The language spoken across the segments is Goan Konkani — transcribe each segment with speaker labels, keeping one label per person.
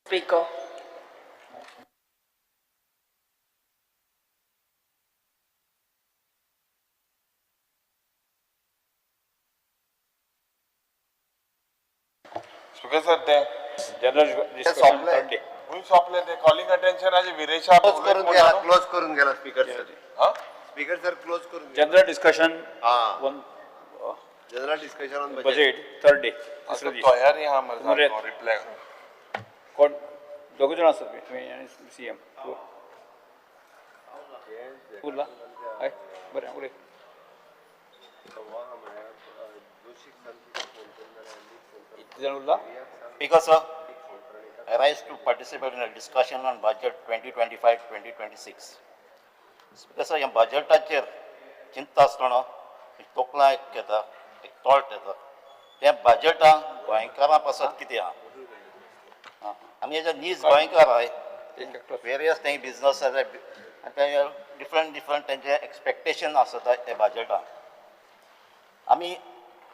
Speaker 1: Speaker.
Speaker 2: Speaker sir, ते
Speaker 3: जनरल डिस्कशन
Speaker 4: सोंपलें.
Speaker 3: Third day.
Speaker 2: खूंय सोंपले ते कॉलिंग अटेन्शनाचे विरेशा
Speaker 4: क्लोज करून गेला, क्लोज करून गेला स्पीकर सर.
Speaker 2: हा?
Speaker 4: स्पीकर सर, क्लोज करून गेला.
Speaker 3: जनरल डिस्कशन
Speaker 4: हा.
Speaker 3: On
Speaker 4: general discussion on budget.
Speaker 3: Budget third day.
Speaker 2: आता
Speaker 3: तिसरो दीस.
Speaker 2: तयारी आहा मरे
Speaker 3: मरे.
Speaker 2: सारको रिप्लाय.
Speaker 3: कोण दोगूय जाण आसात तुमी आनी सी एम उरला हय बरें उलय. इतले जाण उरला.
Speaker 5: Speaker sir, I rise to participate in a discussion on budget 2025-2026. Speaker sir, ह्या बजेटाचेर चिंतता आसतना एक तोखणाय एक येता, एक थॉट येता. त्या बजेटान गोंयकारां पासत कितें आहा? आमी हेजे नीज गोंयकार आहाय, वेरियस तें बिजनस आनी ते डिफरंट डिफरंट तेंचे एक्सपेक्टेशन आसता त्या बजेटान. आमी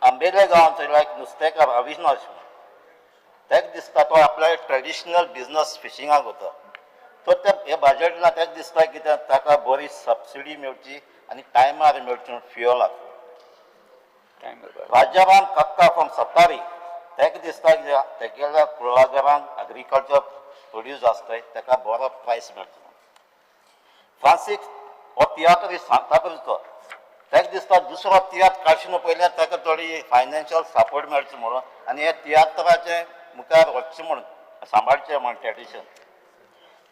Speaker 5: आंबेले गांवांत लायक नुस्तेकार अविनाश, ताका दिसता तो आपल्या ट्रेडिशनल बिजनस फिशिंगाक वता, तो त्या हे बजेटला ताका दिसता कित्याक ताका बरी सबसिडी मेळची आनी टायमार मेळची म्हूण फ्युअलाक.
Speaker 3: टायम बरोबर.
Speaker 5: राजाराम कक्का फ्रॉम सतारी, ताका दिसता की तेगेल्या कुळागरान एग्रीकल्चर प्रोड्यूस आसताय, ताका बरो प्रायस मेळटलो. फ्रांसीस हो तियात्र सांताक्रूजचो, ताका दिसता दुसरो तियात्र काडचे न्हू पयल्यार ताका थोडी फायनान्शियल सपोर्ट मेळचो म्हणून आनी हे तियात्राचें मुखार वचचें म्हणून सांबाळचें म्हण ट्रेडिशन.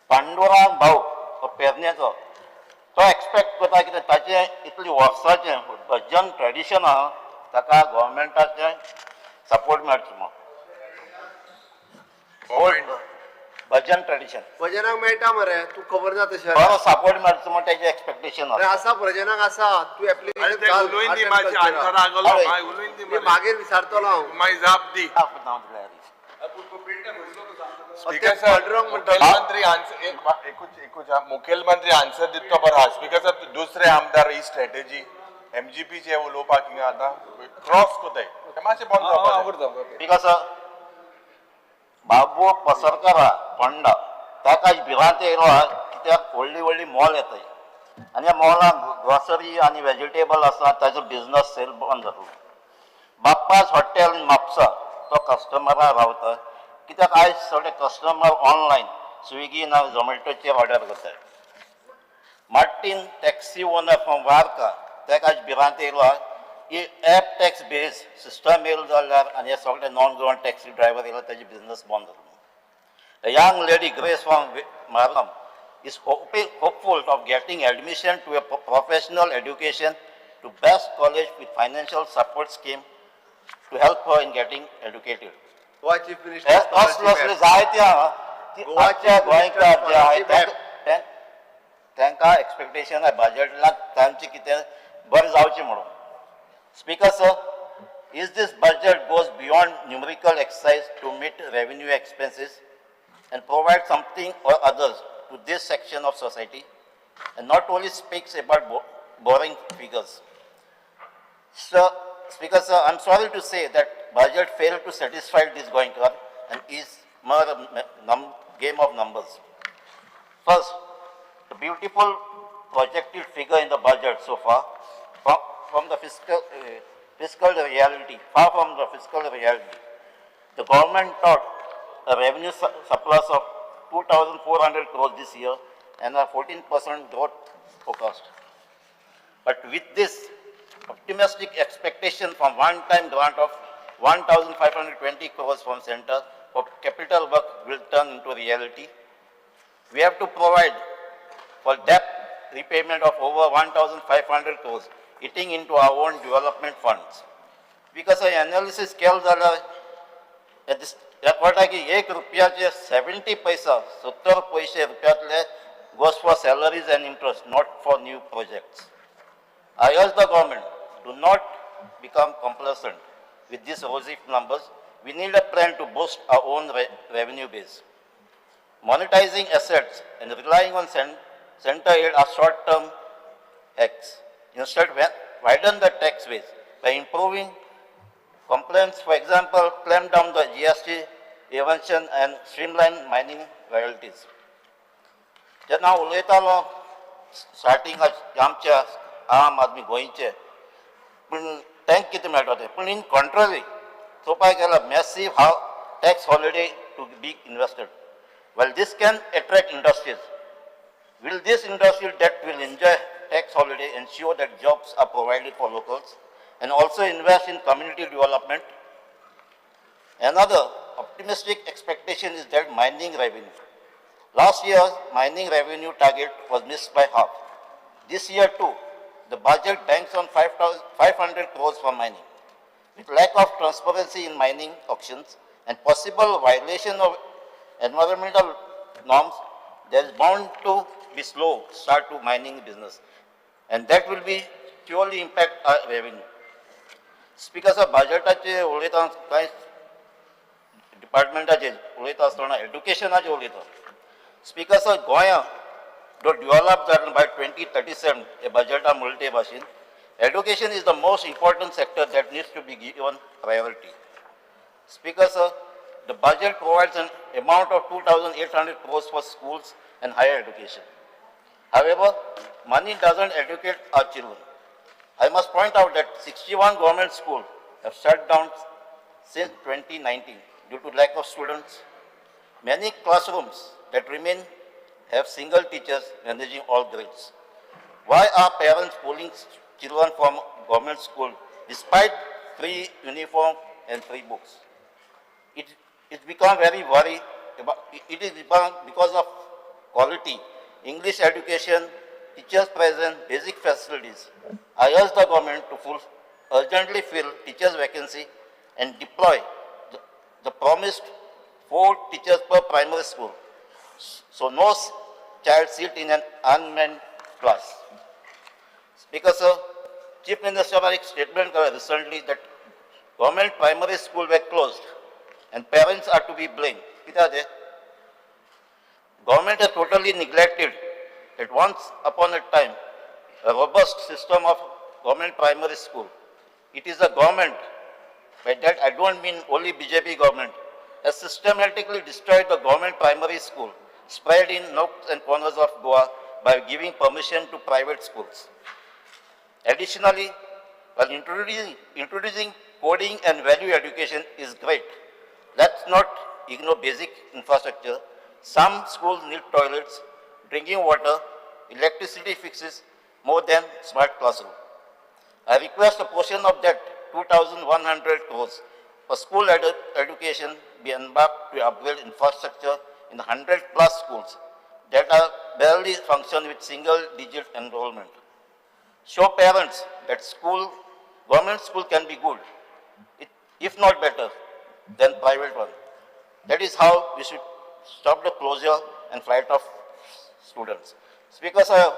Speaker 5: पांडुराम भाऊ हो पेरनेचो, तो एक्सपेक्ट करता कितें ताचें इतली वर्साचें भजन ट्रेडिशन आहा, ताका गोवोरमेंटाचें सपोर्ट मेळचो म्हूण. ओल्ड भजन ट्रेडिशन.
Speaker 4: भजनाक मेळटा मरे, तूं खबर ना तशें.
Speaker 5: बरो सपोर्ट मेळचो म्हूण तेजें एक्सपेक्टेशन
Speaker 4: अरे
Speaker 5: आसा.
Speaker 4: आसा, भजनाक आसा. तूं
Speaker 2: आनी
Speaker 4: एप्लिकेशन
Speaker 2: ते
Speaker 4: घाल.
Speaker 2: उलोवन
Speaker 4: आर्ट
Speaker 2: दी
Speaker 4: अँड
Speaker 2: मातशें
Speaker 4: कल्चराक.
Speaker 2: आन्सर आगलो
Speaker 5: हय.
Speaker 2: मागीर उलोवन दी
Speaker 4: ती
Speaker 2: मरे.
Speaker 4: मागीर विचारतलो हांव.
Speaker 2: मागीर जाप दी.
Speaker 5: नांव दिल्यार.
Speaker 2: स्पीकर सर,
Speaker 4: पांडुरंग म्हणटा.
Speaker 2: मुखेलमंत्री आन्सर एकूच एकूच हा, मुखेलमंत्री आन्सर दिता तो बरो आहा. स्पीकर सर, दुसरे आमदार ही स्ट्रॅटेजी एमजीपीचे उलोवपाक हिंगा आतां क्रॉस कोताय, ते मातशें बंद
Speaker 3: हांव
Speaker 2: जावपाक जाय.
Speaker 3: करता, ओके.
Speaker 5: Because बाबू पसरकारा फोंडा, ताका भिरांत येयलो आहा कित्याक व्हडली व्हडली मॉल येताय आनी ह्या मॉलान ग्रॉसरी आनी वेजिटेबल आसा, ताजो बिजनस सेल बंद जातलो. बाप्पास हॉटेल इन म्हापसा, तो कस्टमरा रावता कित्याक आयज सगळे कस्टमर ऑनलायन स्विगी ना झोमॅटोचेर ऑर्डर करतात. मार्टीन टॅक्सी ओनर फ्रॉम वार्का, ताका आयज भिरांत येयलो आहा ही एप टॅक्स बेज सिस्टम येयलो जाल्यार आनी हे सगळे नॉन गोवन टॅक्सी ड्रायवर येयलो, ताजी बिजनस बंद जातलो. A young lady, Grace from Marlam, is hopeful of getting admission to a professional education to best college with financial support scheme to help her in getting educated.
Speaker 4: Goa chief
Speaker 5: हे
Speaker 4: मिनिस्टर
Speaker 5: असले असले जायते आहा ती
Speaker 4: गोवा
Speaker 5: आमच्या
Speaker 4: chief
Speaker 5: गोंयकार जे आहाय
Speaker 4: scholarship
Speaker 5: तांकां एक्सपेक्टेशन आहा बजेटला तांचें कितें बरें जावचें म्हणून. Speaker sir, is this budget goes beyond numerical exercise to meet revenue expenses and provide something or others to this section of society, and not only speaks about boring figures. Sir, Speaker sir, I'm sorry to say that budget failed to satisfy this Goenkar and is more a game of numbers. First, the beautiful projected figure in the budget so far from the fiscal reality, far from the fiscal reality. The government thought a revenue surplus of 2,400 crores this year and a 14% growth forecast. But with this optimistic expectation from one-time grant of 1,520 crores from center for capital work will turn into reality. We have to provide for debt repayment of over 1,500 crores, eating into our own development funds. Because our analysis केलं जाल्यार हे ह्या कळटा की एक रुपयाचे 70 पैसा, 70 पयशे रुपयांतले goes for salaries and interest, not for new projects. I urge the government, do not become complacent with these rosy numbers. We need a plan to boost our own revenue base. Monetizing assets and relying on center aid are short-term hacks. Instead, widen the tax base by improving compliance. For example, clamp down the GST prevention and streamline mining royalties. जेन्ना हांव उलयतालो स्टार्टिंग आमच्या आम आदमी गोंयचे, पूण तांकां कितें मेळटा तें, पूण इन कॉन्ट्ररी चोवपाक गेल्यार massive how tax holiday to big invested. Well, this can attract industries. Will this industry that will enjoy tax holiday ensure that jobs are provided for locals and also invest in community development? Another optimistic expectation is that mining revenue. Last year's mining revenue target was missed by half. This year too, the budget banks on 500 crores for mining. With lack of transparency in mining auctions and possible violation of environmental norms, there is bound to be slow start to mining business, and that will be surely impact our revenue. Speaker sir, बजेटाचे उलयता, कांय डिपार्टमेंटाचे उलयता आसतना एड्युकेशनाचे उलयता. स्पीकर सर, गोंया जो डेव्हलप जालें बाय 2037 हे बजेटा म्हणले ते भाशेन, education is the most important sector that needs to be given priority. Speaker sir, the budget provides an amount of 2,800 crores for schools and higher education. However, money doesn't educate our children. I must point out that 61 government schools have shut down since 2019 due to lack of students. Many classrooms that remain have single teachers managing all grades. Why are parents pulling children from government school despite free uniform and free books? It's become very worry about, it is become because of quality, English education, teachers present, basic facilities. I urge the government to urgently fill teachers vacancy and deploy the promised 4 teachers per primary school, so no child sit in an unmanned class. Speaker sir, Chief Minister एक statement केला recently that government primary school were closed and parents are to be blamed. कित्याक ते? Government has totally neglected that once upon a time a robust system of government primary school. It is the government, by that I don't mean only BJP government, has systematically destroyed the government primary school spread in nooks and corners of Goa by giving permission to private schools. Additionally, while introducing coding and value education is great, let's not ignore basic infrastructure. Some schools need toilets, drinking water, electricity fixes more than smart classroom. I request a portion of that 2,100 crores for school education be embarked to upgrade infrastructure in 100 plus schools that are barely function with single digit enrollment. Show parents that government school can be good, if not better, than private one. That is how we should stop the closure and flight of students. Speaker sir,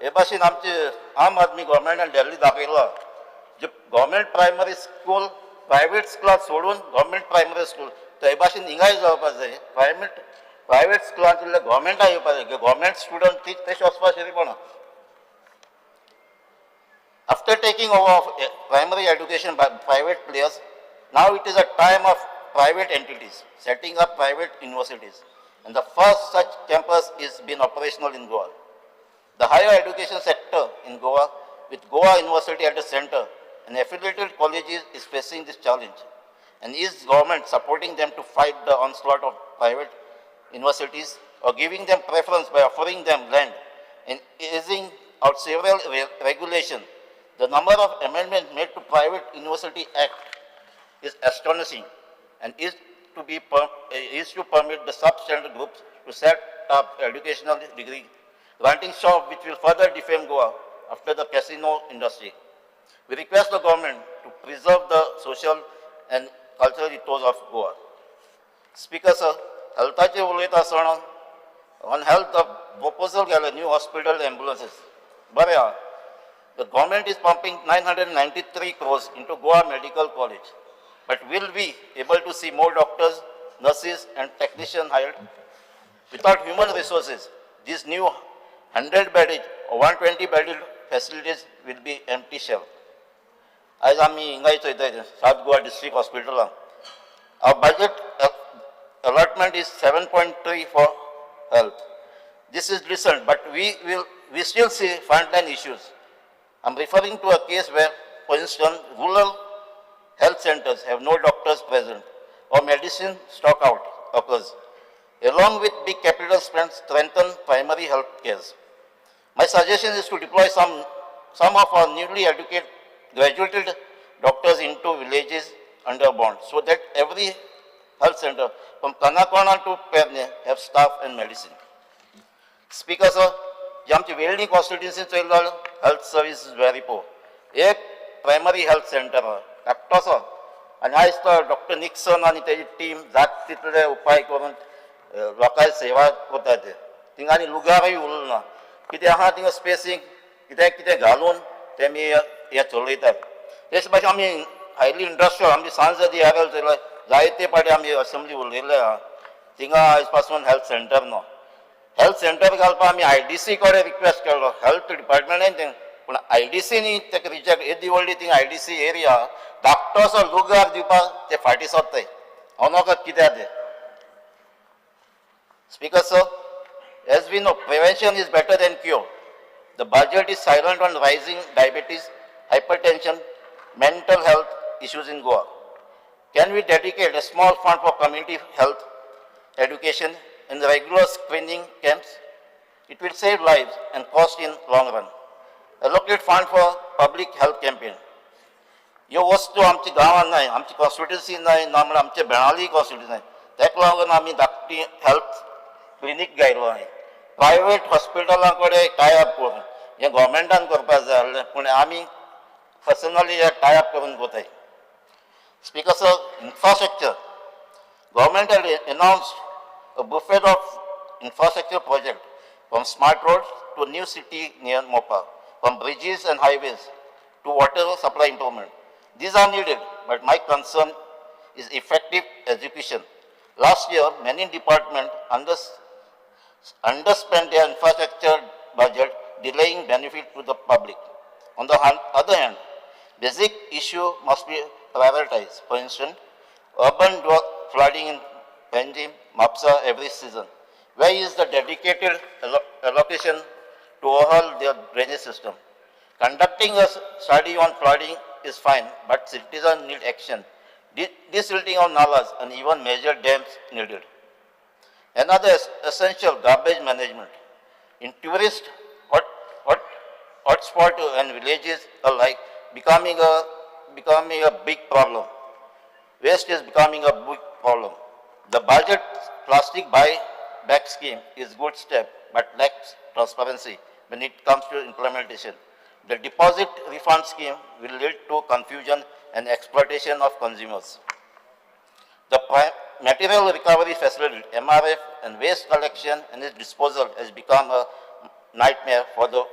Speaker 5: हे भाशेन आमचे आम आदमी गव्हर्मेंटान दिल्ली दाखयला जे गव्हर्मेंट प्रायमरी स्कूल प्रायवेट स्कुलां सोडून गव्हर्मेंट प्रायमरी स्कूल, तर हे भाशेन हिंगाय जावपा जाय. प्रायवेट स्कुलांतल्या गव्हर्मेंटाक येवपा जाय. गव्हर्मेंट स्टुडंट ती तशें वचपा शरीपणा. After taking over of primary education by private players, now it is a time of private entities setting up private universities. And the first such campus is been operational in Goa. The higher education sector in Goa, with Goa University at the center and affiliated colleges, is facing this challenge. And is government supporting them to fight the onslaught of private universities or giving them preference by offering them land and easing out several regulations? The number of amendments made to Private University Act is astonishing and is to permit the substandard groups to set up educational degree granting shop, which will further defame Goa after the casino industry. We request the government to preserve the social and cultural ethos of Goa. Speaker sir, हेल्थाचेर उलयता आसतना, on health the proposal केलें new hospital, ambulances, बरें आहा. The government is pumping 993 crores into Goa Medical College. But will we able to see more doctors, nurses and technicians hired? Without human resources, these new 100 bedded or 120 bedded facilities will be empty shell. आयज आमी हिंगाय चोयताय साउथ गोवा डिस्ट्रिक्ट हॉस्पिटलान our budget allotment is 7.3 for health. This is decent, but we still see frontline issues. I'm referring to a case where, for instance, rural health centers have no doctors present or medicine stock out occurs. Along with big capital spends, strengthen primary health cares. My suggestion is to deploy some of our newly educated, graduated doctors into villages under bond so that every health center from Canacona to Perne have staff and medicine. Speaker sir, जे आमची वेळणी कॉन्स्टिट्युन्सी चोयलो जाल्यार health service is very poor. एक प्रायमरी हेल्थ सेंटर आहा धाकटोसो आनी आयज तो डॉक्टर निक्सन आनी तेजी टीम जात तितले उपाय करून लोकांक सेवा करता ते. थिंगा आनी लुगारूय उरलो ना, कितें आहा थिंगा स्पेसींग कितें कितें घालून तेमी हें चलयतात. तेच भाशेन आमी हायली इंडस्ट्रियल आमची सांज दी आरल चोयला, जायते फावटी आमी असेंब्ली उलयल्ले आहा. थिंगा आयज पासून हेल्थ सेंटर ना. हेल्थ सेंटर घालपाक आमी I D C कडेन रिक्वेस्ट केलो, हेल्थ डिपार्टमेंटान तें, पूण I D सीनी तेका रिजेक्ट. येदी व्हडली थिंगा I D C area, धाकटोसो लुगार दिवपाक ते फाटीं सरताय. हांव नाका कित्याक तें. Speaker sir, as we know, prevention is better than cure. The budget is silent on rising diabetes, hypertension, mental health issues in Goa. Can we dedicate a small fund for community health, education, and regular screening camps? It will save lives and cost in long run. Allocate fund for public health campaign. ह्यो वस्तू आमच्या गांवांत नाय, आमची कॉन्स्टिट्युन्सी नाय ना म्हणल्यार आमच्या बेणाली कॉन्स्टिट्युन्सी नाय. तेका लागून आमी धाकटी हेल्थ क्लिनीक घायलो आहाय प्रायवेट हॉस्पिटलां कडेन टाय अप करून. हें गोवोरमेंटान करपाक जाय आहलें, पूण आमी पर्सनली हे टाय अप करून कोताय. Speaker sir, infrastructure. Government had announced a buffet of infrastructure project, from smart roads to new city near Mopa, from bridges and highways to water supply improvement. These are needed, but my concern is effective execution. Last year, many departments underspent their infrastructure budget, delaying benefit to the public. On the other hand, basic issue must be prioritized. For instance, urban flooding in Panjim, Mapsa every season. Where is the dedicated allocation to overhaul their drainage system? Conducting a study on flooding is fine, but citizens need action. Desilting of nalas and even major dams needed. Another essential, garbage management. In tourist hotspot and villages alike, becoming a big problem. Waste is becoming a big problem. The budget plastic buy-back scheme is good step, but lacks transparency when it comes to implementation. The deposit refund scheme will lead to confusion and exploitation of consumers. The material recovery facility, MRF, and waste collection and its disposal has become a nightmare for the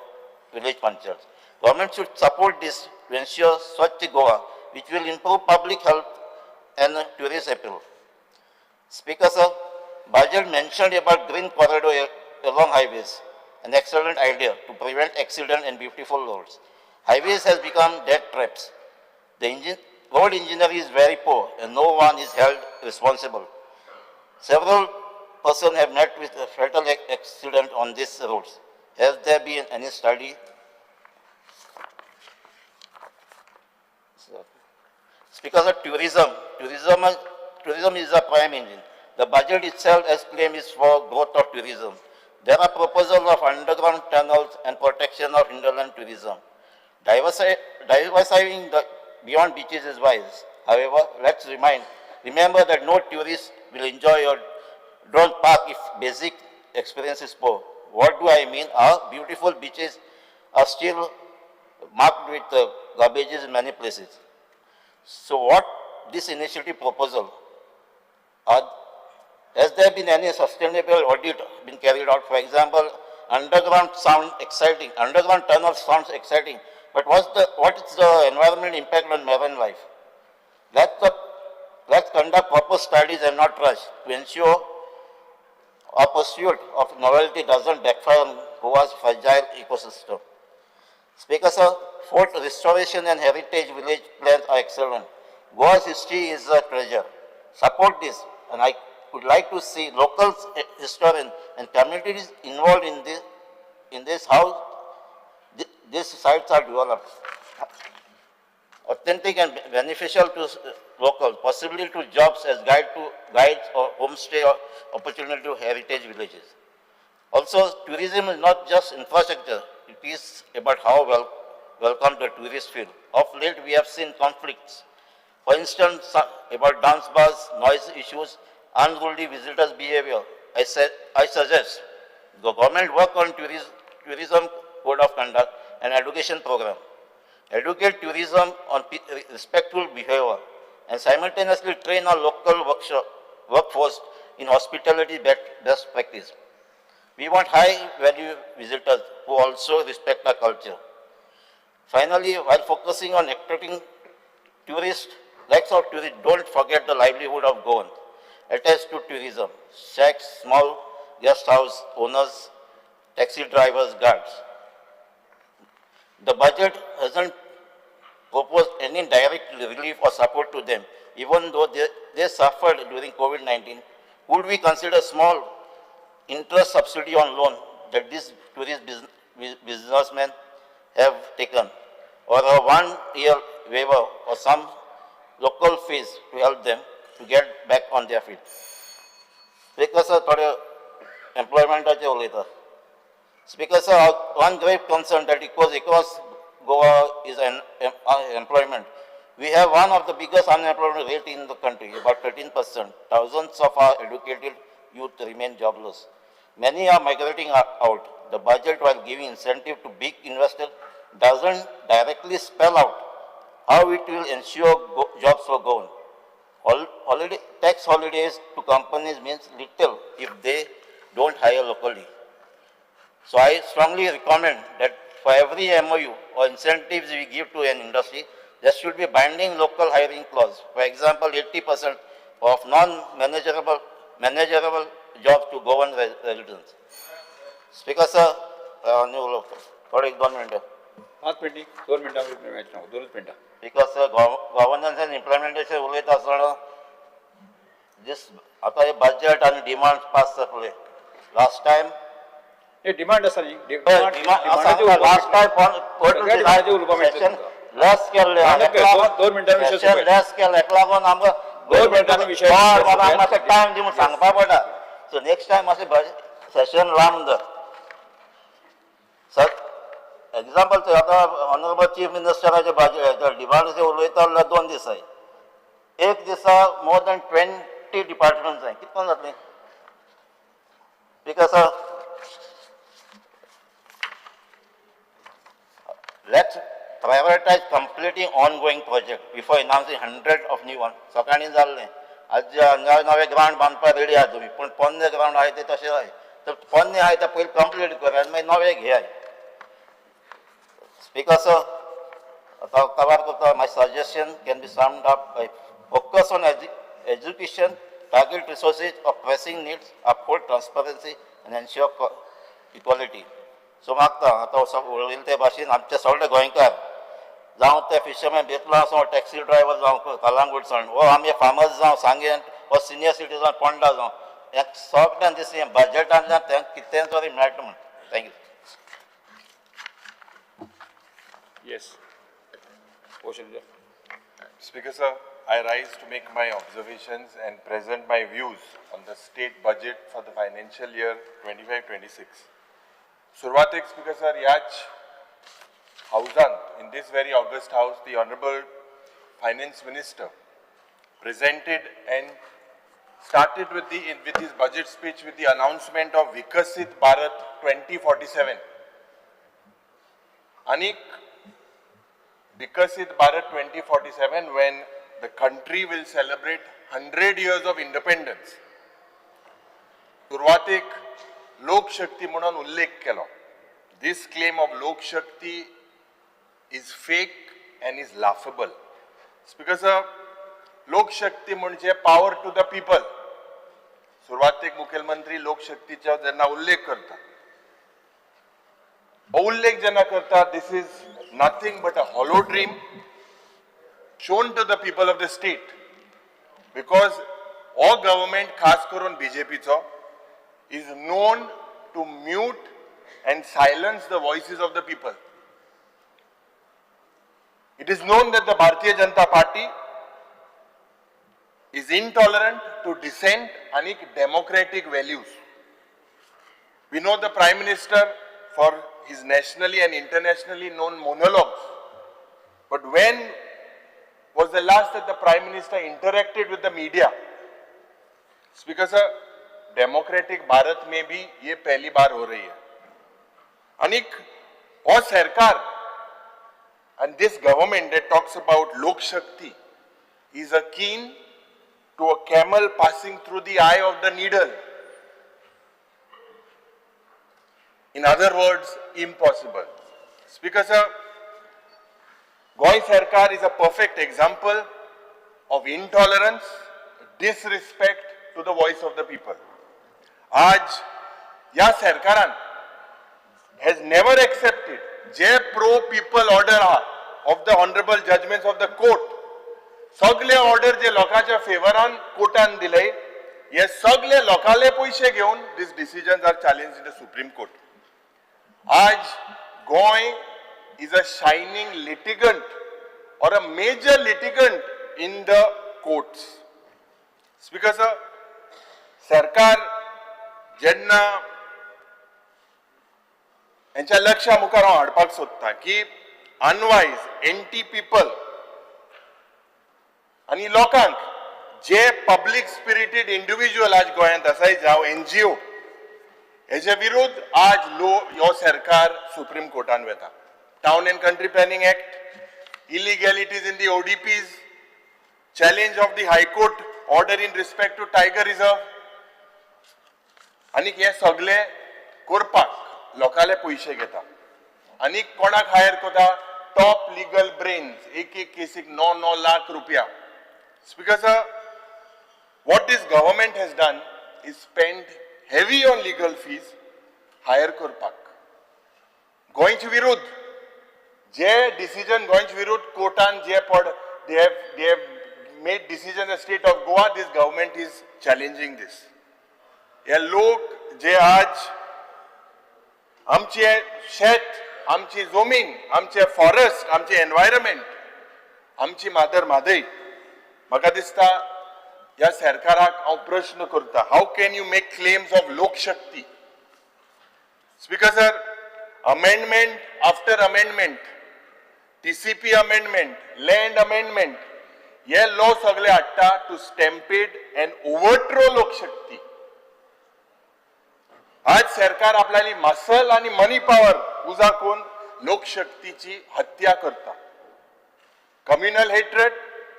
Speaker 5: village panchayats. Government should support this to ensure Swachh Goa, which will improve public health and tourist appeal. Speaker sir, budget mentioned about green corridor along highways, an excellent idea to prevent accident and beautiful roads. Highways has become death traps. The road engineering is very poor and no one is held responsible. Several persons have met with a fatal accident on these roads. Has there been any study? So, because of tourism, tourism is a prime engine. The budget itself, as claimed, is for growth of tourism. There are proposals of underground tunnels and protection of hinterland tourism. Diversifying the beyond beaches is wise. However, let's remember that no tourist will enjoy your drone park if basic experience is poor. What do I mean? Our beautiful beaches are still marked with garbages in many places. So what this initiative proposal? Has there been any sustainable audit been carried out? For example, underground sound exciting, underground tunnel sounds exciting, but what is the environmental impact on marine life? Let's conduct proper studies and not rush to ensure our pursuit of novelty doesn't backfire on Goa's fragile ecosystem. Speaker sir, fort restoration and heritage village plans are excellent. Goa's history is a treasure. Support this, and I would like to see local historians and communities involved in this how these sites are developed. Authentic and beneficial to locals, possibly to jobs as guides or homestay or opportunity to heritage villages. Also, tourism is not just infrastructure, it is about how well welcome the tourists feel. Of late, we have seen conflicts. For instance, about dance bars, noise issues, unruly visitors' behavior. I suggest the government work on tourism code of conduct and education program. Educate tourism on respectful behavior and simultaneously train our local workforce in hospitality best practice. We want high value visitors who also respect our culture. Finally, while focusing on attracting tourists, lakhs of tourists, don't forget the livelihood of Goan attached to tourism, shacks, small guest house owners, taxi drivers, guards. The budget hasn't proposed any direct relief or support to them, even though they suffered during COVID-19. Would we consider small interest subsidy on loan that these tourist businessmen have taken, or a 1-year waiver or some local fees to help them to get back on their feet? Speaker sir, थोडे एम्प्लॉयमेंटाचे उलयता. Speaker sir, one great concern that echoes across Goa is an employment. We have one of the biggest unemployment rate in the country, about 13%. Thousands of our educated youth remain jobless. Many are migrating out. The budget, while giving incentive to big investors, doesn't directly spell out how it will ensure jobs for Goan. Tax holidays to companies means little if they don't hire locally. So I strongly recommend that for every MOU or incentives we give to an industry, there should be binding local hiring clause. For example, 80% of non-manageable manageable jobs to Goan residents. Speaker sir, आनी उलोवप थोडे एक दोन मिनटां.
Speaker 3: पांच मिनटी, दोन मिनटां मेळटलें, दोनूच मिनटां.
Speaker 5: Because governance and implementation उलयता आसतना this आतां हे बजेट आनी डिमांड पास जातले. लास्ट टायम
Speaker 3: हे डिमांड आसा न्ही.
Speaker 5: लास्ट टायम
Speaker 3: सगळ्या उलोवपाक मेळटलें तुमकां.
Speaker 5: लेस केल्ले.
Speaker 3: दोन मिनटांनी विशय सोंपय.
Speaker 5: लेस केले, हेका लागून आमकां
Speaker 3: दोन मिनटांनी विशय
Speaker 5: बाबा मातसो टायम दी म्हूण सांगपा पडटा. सो नेक्स्ट टायम मातशें सेशन लांब धर. सर, एग्जाम्पल आतां ऑनरेबल चीफ मिनिस्टराचे डिमांडाचे उलयता जाल्यार 2 दीस जाय. एक दिसा मोर दॅन 20 डिपार्टमेंट जाय, कितको जातलें? Because let's prioritize completing ongoing project before announcing 100 of new one. सकाळीं जाल्लें, आज नवे नवे ग्रावंड बांदपाक रेडी आहा तुमी, पूण पोन्ने ग्रावंड आहाय ते तशें आहाय, तर पोन्ने आहाय ते पयलीं कंप्लीट करा आनी मागीर नवे घेयाय. स्पीकर सर, आतां कवर करता. My suggestion can be summed up by focus on education, target resources of pressing needs, uphold transparency and ensure equality. So मागता आतां उलयले ते भाशेन आमचे सगळे गोंयकार, जावं ते फिशरमॅन बेतला आसूं, टॅक्सी ड्रायव्हर जावं कलांगूट सावन, वो आमचे फार्मर्स जावं सांगें, वो सिनियर सिटीजन पोंडा जावं, ह्या सगळ्यांक दिस हें बजटांतल्यान तांकां कितें तरी मेळटा म्हूण. Thank you.
Speaker 3: Yes. Ocean.
Speaker 2: Speaker sir, I rise to make my observations and present my views on the state budget for the financial year 25-26. सुरवातेक स्पीकर सर, ह्याच हावजांत, in this very august house, the honourable finance minister presented and started with his budget speech with the announcement of Vikasit Bharat 2047. Anik Vikasit Bharat 2047, when the country will celebrate 100 years of independence. सुरवातेक लोकशक्ती म्हणून उल्लेख केलो. This claim of Lokshakti is fake and is laughable. Speaker sir, Lokshakti म्हणजे पावर टू the people. सुरवातेक मुखेलमंत्री लोकशक्तीचा जेन्ना उल्लेख करता, हो उल्लेख जेन्ना करता, this is nothing but a hollow dream shown to the people of the state, because हो गव्हर्मेंट खास करून बीजेपीचो is known to mute and silence the voices of the people. It is known that the Bharatiya Janata Party is intolerant to dissent and democratic values. We know the Prime Minister for his nationally and internationally known monologues. But when was the last that the Prime Minister interacted with the media? Speaker sir, democratic Bharat में भी ये पहली बार हो रही है. आणि हो सरकार and this government that talks about Lok Shakti is akin to a camel passing through the eye of the needle. In other words, impossible. Speaker sir, Goa Sarkar is a perfect example of intolerance, disrespect to the voice of the people. आज या सरकारान has never accepted J pro people order आहा of the honorable judgments of the court. सगळे ऑर्डर जे लोकांच्या फेवरान कोर्टान दिले, हे सगळे लोकांले पयशे घेवन these decisions are challenged in the Supreme Court. आज Goa is a shining litigant or a major litigant in the courts. Speaker sir, सरकार जेन्ना हेंच्या लक्षा मुखार हांव हाडपाक सोदतां की अनवायज, एंटी पिपल आनी लोकांक जे पब्लीक स्पिरिटेड इंडिव्हिज्युअल आज गोंयांत आसाय, जावं एनजीओ, हेजे विरुद्ध आज लो हो सरकार सुप्रीम कोर्टान वता. Town and Country Planning Act, illegalities in the ODPs, challenge of the High Court order in respect to tiger reserve, आनी हे सगळे करपाक लोकांले पयशे घेता आनी कोणाक हायर करता? Top legal brains. एक एक केसीक 9-9 लाख रुपया. Speaker sir, what this government has done is spend heavy on legal fees hire करपाक. गोंयचे विरुद्ध जे डिसिजन, गोंयचे विरुद्ध कोर्टान जे पड they have made decision the state of Goa, this government is challenging this. हे लोक जे आज आमचे शेत, आमची जमीन, आमचे फॉरेस्ट, आमचे एनवायरमेंट, आमची मादर म्हादय, म्हाका दिसता ह्या सरकाराक हांव प्रश्न करता, how can you make claims of Lokshakti? Speaker sir, amendment after amendment, TCP amendment, land amendment, हे लॉ सगळे हाडटा to stampede and overthrow Lokshakti. आज सरकार आपल्याली मसल आणि मनी पॉवर उजा करून लोकशक्तीची हत्या करता. Communal hatred,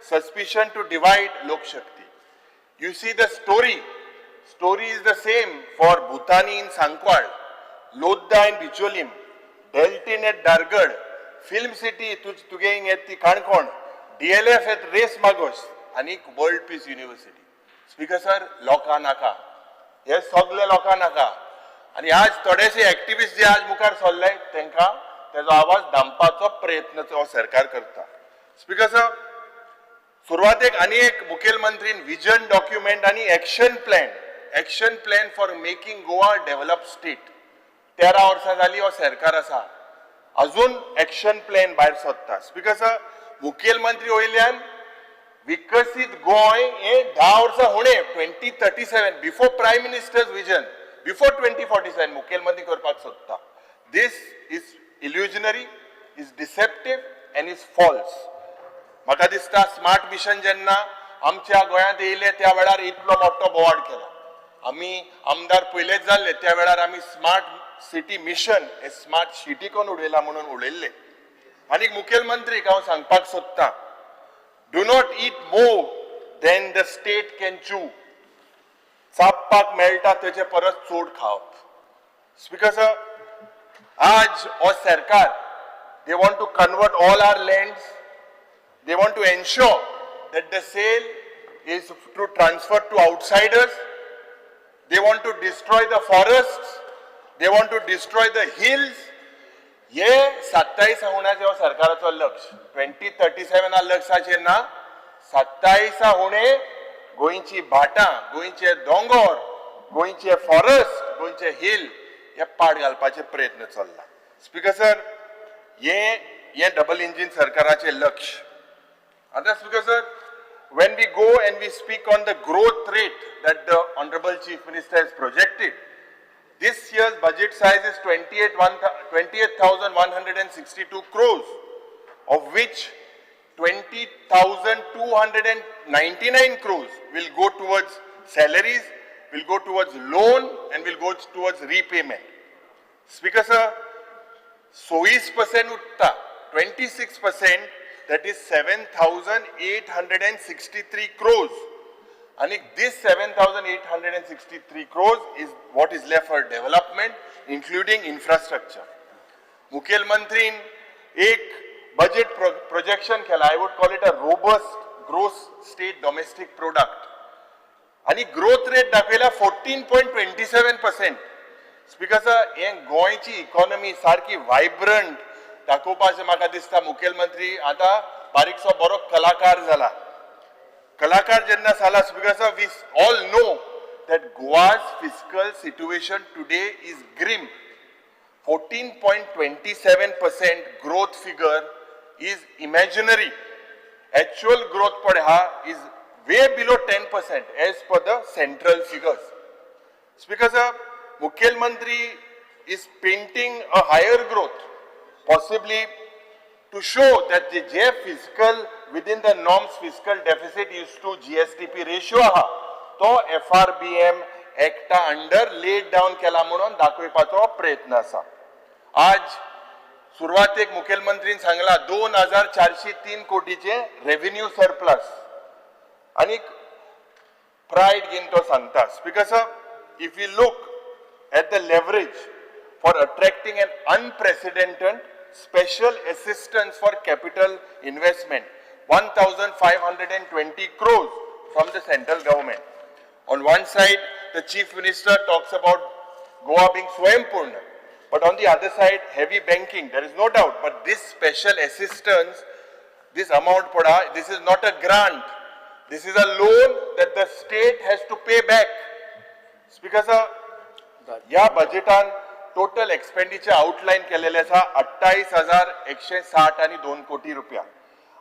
Speaker 2: suspicion to divide Lokshakti. You see the story. Story is the same for Bhutani in Sancoale, Lodha in Bicholim, Deltin at Dargad, Film City तुगे येत ती Canacona, DLF at Reis Magos आनी world piece university. Speaker sir, लोकां नाका हे सगळे, लोकां नाका. आनी आज थोडेशे एक्टिविस्ट जे आज मुखार सरले, तांकां तेजो आवाज दामपाचो प्रयत्न हो सरकार करता. स्पीकर सर, सुरवातेक आनी एक मुखेलमंत्रीन विजन डॉक्युमेंट आनी action plan, action plan for making Goa develop state. 13 वर्सां जाली हो सरकार आसा, अजून एक्शन प्लॅन भायर सोदता. स्पीकर सर, मुखेलमंत्री वयल्यान विकसीत गोंय हे 10 वर्सां हुणे, 2037, before Prime Minister's vision, before 2047 मुखेलमंत्री करपाक सोदता. This is illusionary, is deceptive and is false. म्हाका दिसता स्मार्ट मिशन जेन्ना आमच्या गोंयांत येयले, त्या वेळार इतलो मोठो बोवाळ केला. आमी आमदार पयलेच जाल्ले, त्या वेळार आमी स्मार्ट सिटी मिशन हे स्मार्ट सिटी कोण उडयला म्हणून उडयल्ले. आनी मुखेलमंत्रीक हांव सांगपाक सोदतां, do not eat more than the state can chew. चाबपाक मेळटा तेचे परस चड खावप. स्पीकर सर, आज हो सरकार, they want to convert all our lands. They want to ensure that the sale is to transfer to outsiders. They want to destroy the forests. They want to destroy the hills. हे 27 हुण्याचे हो सरकाराचो लक्ष 2037 लक्षाचेर ना. 27 हुणे गोंयची भाटां, गोंयचे दोंगोर, गोंयचे फॉरेस्ट, गोंयचे हिल हे पाड घालपाचे प्रयत्न चल्ला. स्पीकर सर, हे हे डबल इंजीन सरकाराचें लक्ष. आतां Speaker sir, when we go and we speak on the growth rate that the Honorable Chief Minister has projected, this year's budget size is 28,162 crores, of which 20,299 crores will go towards salaries, will go towards loan and will go towards repayment. Speaker sir, 26% उरता, 26%, that is 7,863 crores. आणि this 7,863 crores is what is left for development, including infrastructure. मुखेलमंत्रीन एक बजेट प्रोजेक्शन केला. I would call it a robust gross state domestic product आणि ग्रोथ रेट दाखयला 14.27%. Speaker sir, हे गोंयची इकॉनॉमी सारकी वायब्रंट दाखोवपाचें म्हाका दिसता. मुखेलमंत्री आतां बारीकसो बरो कलाकार जाला. कलाकार जेन्ना जाला, Speaker sir, we all know that Goa's fiscal situation today is grim. 14.27% growth figure is imaginary. Actual growth पळय हा is way below 10% as per the central figures. Speaker sir, मुखेलमंत्री is painting a higher growth, possibly to show that the J fiscal within the norms fiscal deficit is to GSDP ratio आहा तो FRBM एक्टा अंडर लेड डावन केला म्हणून दाखोवपाचो प्रयत्न आसा. आज सुरवातेक मुखेलमंत्रीन सांगला 2403 कोटीचे रेव्हेन्यू सरप्लस आणि प्रायड घेवन तो सांगता. Speaker sir, if you look at the leverage for attracting an unprecedented special assistance for capital investment, 1520 crores from the central government. On one side, the Chief Minister talks about Goa being Swayampurna, but on the other side, heavy banking, there is no doubt. But this special assistance, this amount, pada, this is not a grant. This is a loan that the state has to pay back. Speaker sir, ह्या बजेटान टोटल एक्सपेंडिचर आउटलायन केलेले आसा 28,160 आणि 2 कोटी रुपया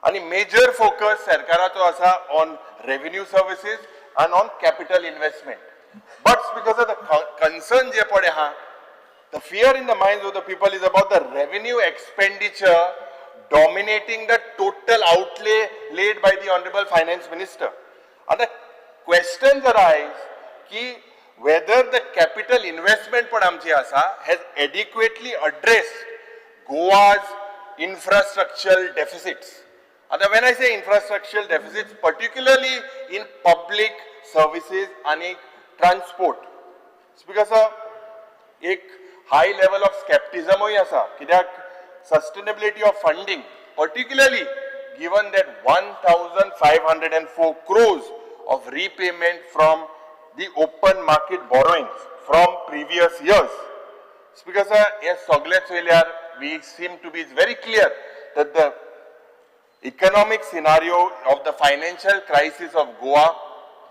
Speaker 2: आणि मेजर फोकस सरकाराचो आसा on revenue services and on capital investment. But because of the concern जे पळय आहा, the fear in the minds of the people is about the revenue expenditure dominating the total outlay laid by the Honorable Finance Minister. And the questions arise की whether the capital investment पण आमची आसा has adequately addressed Goa's infrastructural deficits. आता when I say infrastructural deficits, particularly in public services आणि transport. Speaker sir, एक हाय लेवल ऑफ स्कॅप्टिझमूय आसा कित्याक sustainability of funding, particularly given that 1504 crores of repayment from the open market borrowings from previous years. Speaker sir, हे सगळे चोयल्यार we seem to be very clear that the economic scenario of the financial crisis of Goa,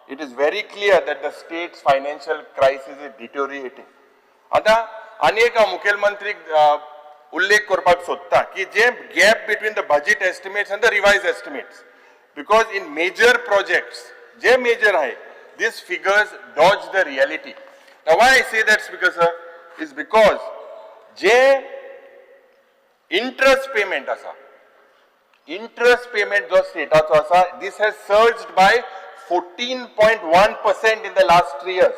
Speaker 2: it is very clear that the state's financial crisis is deteriorating. आता आनी एक हांव मुखेलमंत्रीक उल्लेख करपाक सोदता की जे gap between the budget estimates and the revised estimates, because in major projects J major आहे, this figures dodge the reality. Why I say that, Speaker sir, is because J interest payment आसा, इंट्रस्ट पेमेंट जो स्टेटाचो आसा, this has surged by 14.1% in the last 3 years.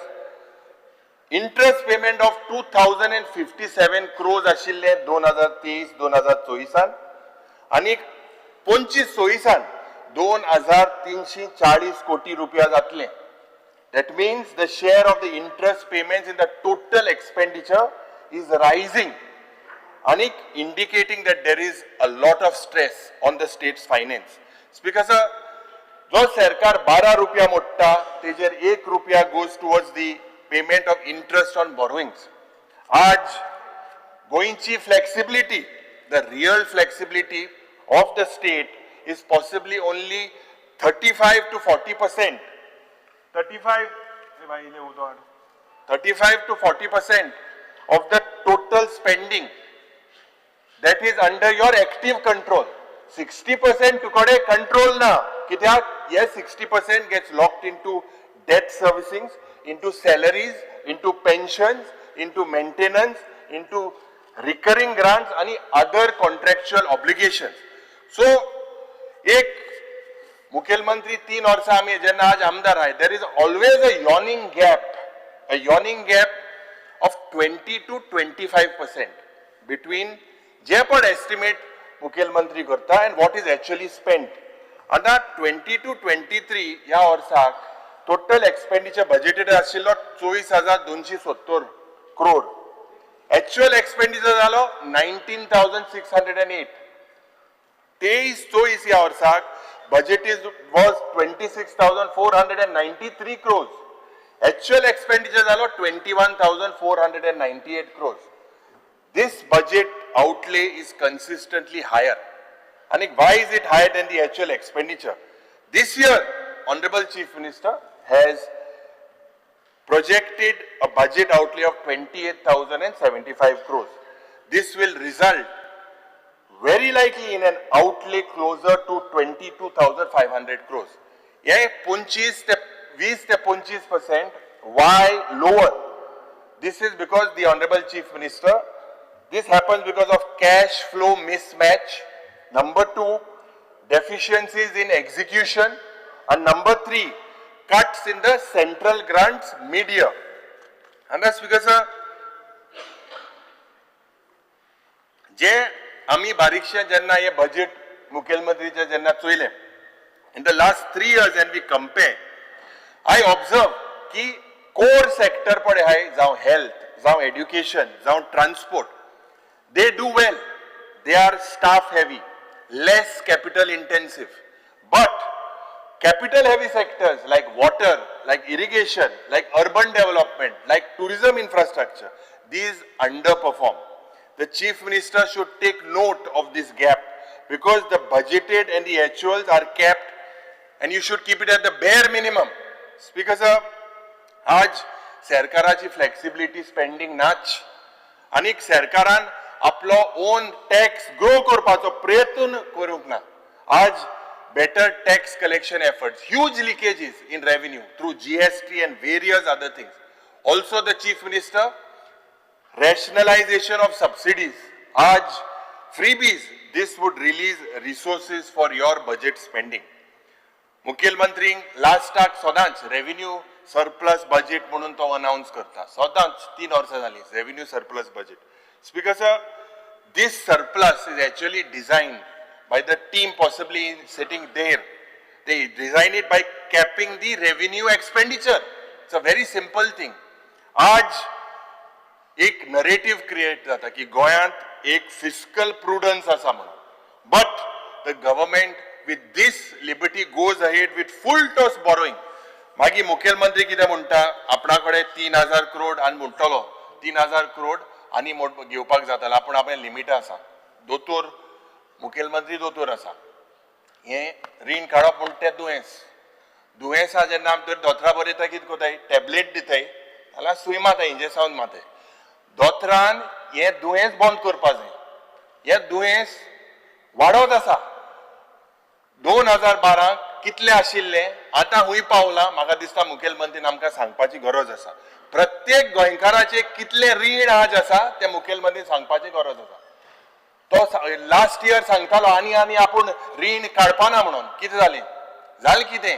Speaker 2: Interest payment of 2057 crores आशिल्ले 2023 2024सान आनी 25 26सान 2340 कोटी रुपया जातले. That means the share of the interest payments in the total expenditure is rising आणि indicating that there is a lot of stress on the state's finance. Speaker sir, जो सरकार 12 रुपया मोडटा तेजेर 1 रुपया goes towards the payment of interest on borrowings. आज गोंयची flexibility, the real flexibility of the state is possibly only 35 to 40%. 35, 35 to 40% of the total spending that is under your active control. 60% तुकडे control ना, कित्याक हे 60% gets locked into debt servicings, into salaries, into pensions, into maintenance, into recurring grants आणि other contractual obligations. So एक मुखेलमंत्री 3 वर्सां आमी जेन्ना आज आमदार आहाय, there is always a yawning gap, a yawning gap of 20 to 25% between जे पण एस्टिमेट मुखेलमंत्री करता and what is actually spent. आतां 22-23 ह्या वर्साक टोटल एक्सपेंडिचर बजेटेड आशिल्लो 24,270 क्रोड, एक्च्युअल एक्सपेंडिचर जालो 19,608. 23-24 ह्या वर्साक budget is was 26,493 crores, actual expenditure जालो 21,498 crores. This budget outlay is consistently higher. And why is it higher than the actual expenditure? This year, Honorable Chief Minister has projected a budget outlay of 28,075 crores. This will result very likely in an outlay closer to 22,500 crores. हे 25 ते 20 ते 25%. Why lower? This is because the Honorable Chief Minister, this happens because of cash flow mismatch. Number 2, deficiencies in execution. And number 3, cuts in the central grants mid-year. And that's because जे आमी बारीकशें जेन्ना हे बजेट मुखेलमंत्रीचे जेन्ना चोयलें in the last 3 years and we compare, I observe की कोर सेक्टर पळय आहाय, जावं हेल्थ, जावं एड्युकेशन, जावं transport, they do well. They are staff heavy, less capital intensive. But capital heavy sectors like water, like irrigation, like urban development, like tourism infrastructure, these underperform. The Chief Minister should take note of this gap because the budgeted and the actuals are capped and you should keep it at the bare minimum. Speaker sir, आज सरकाराची फ्लेक्सिबिलिटी स्पेंडींग नाच आनीक सरकारान आपलो ओन टॅक्स ग्रो करपाचो प्रयत्न करूंक ना. आज better tax collection efforts, huge leakages in revenue through GST and various other things. Also the Chief Minister, rationalization of subsidies, आज freebies, this would release resources for your budget spending. मुखेलमंत्री लास्टाक सदांच रेव्हेन्यू सरप्लस बजेट म्हणून तो अनाउन्स करता, सदांच 3 वर्सां जाली revenue surplus budget. Speaker sir, this surplus is actually designed by the team possibly sitting there. They design it by capping the revenue expenditure. It's a very simple thing. आज एक नरेटीव क्रिएट जाता की गोंयांत एक फिस्कल प्रुडन्स आसा म्हणून, but the government with this liberty goes ahead with full toss borrowing. मागीर मुखेलमंत्री कितें म्हणटा, आपणा कडेन 3,000 करोड आनी म्हणटलो 3,000 करोड आनी घेवपाक जातालो, आपूण आपणें लिमिटां आसा. दोतोर, मुखेलमंत्री दोतोर आसा, हें रीण काडप म्हण तें दुयेंस, दुयेंसा जेन्ना आमी तर दोतोरा बरयता कितें करताय, टॅबलेट दिताय जाल्यार सूय मारताय, इंजेक्शन मारताय. दोतोरान हें दुयेंस बंद करपा जाय, हें दुयेंस वाडत आसा. 2012 कितले आशिल्ले आतां खूंय पावलां, म्हाका दिसता मुखेलमंत्रीन आमकां सांगपाची गरज आसा. प्रत्येक गोंयकाराचे कितले रीण आज आसा तें मुखेलमंत्री सांगपाची गरज आसा. तो लास्ट इयर सांगतालो आनी आनी आपूण रीण काडपाना म्हणून, कितें जालें, जालें कितें,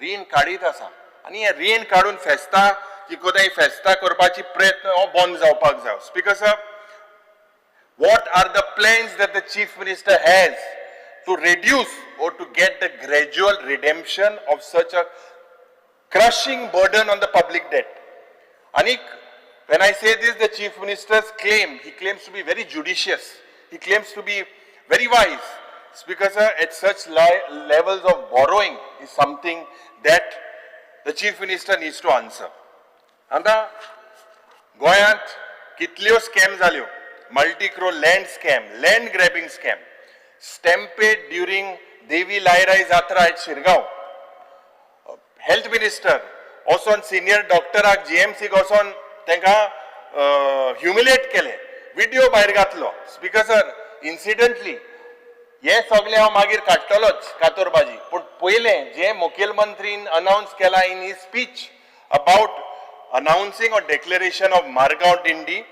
Speaker 2: रीण काडीत आसा. आनी हें रीण काडून फेस्तां कितें फेस्तां करपाची प्रयत्न हो बंद जावपाक जाय. Speaker sir, what are the plans that the Chief Minister has to reduce or to get the gradual redemption of such a crushing burden on the public debt? Anik, when I say this, the Chief Minister's claim, he claims to be very judicious, he claims to be very wise. Speaker sir, at such levels of borrowing is something that the Chief Minister needs to answer. आतां गोंयांत कितल्यो स्कॅम जाल्यो, multi crore land scam, land grabbing scam, stampede during Devi Lairai Jatra at Shirgaon, health minister वचोन सिनियर डॉक्टराक जीएमसीक वचोन तांकां ह्युमिलेट केले, विडियो भायर घातलो. स्पीकर सर, इन्सिडंटली हे सगळे हांव मागीर काडटलोच कातोरबाजी, पूण पयलें जे मुखेलमंत्रीन अनावन्स केला in his speech about announcing or declaration of Margao Dindi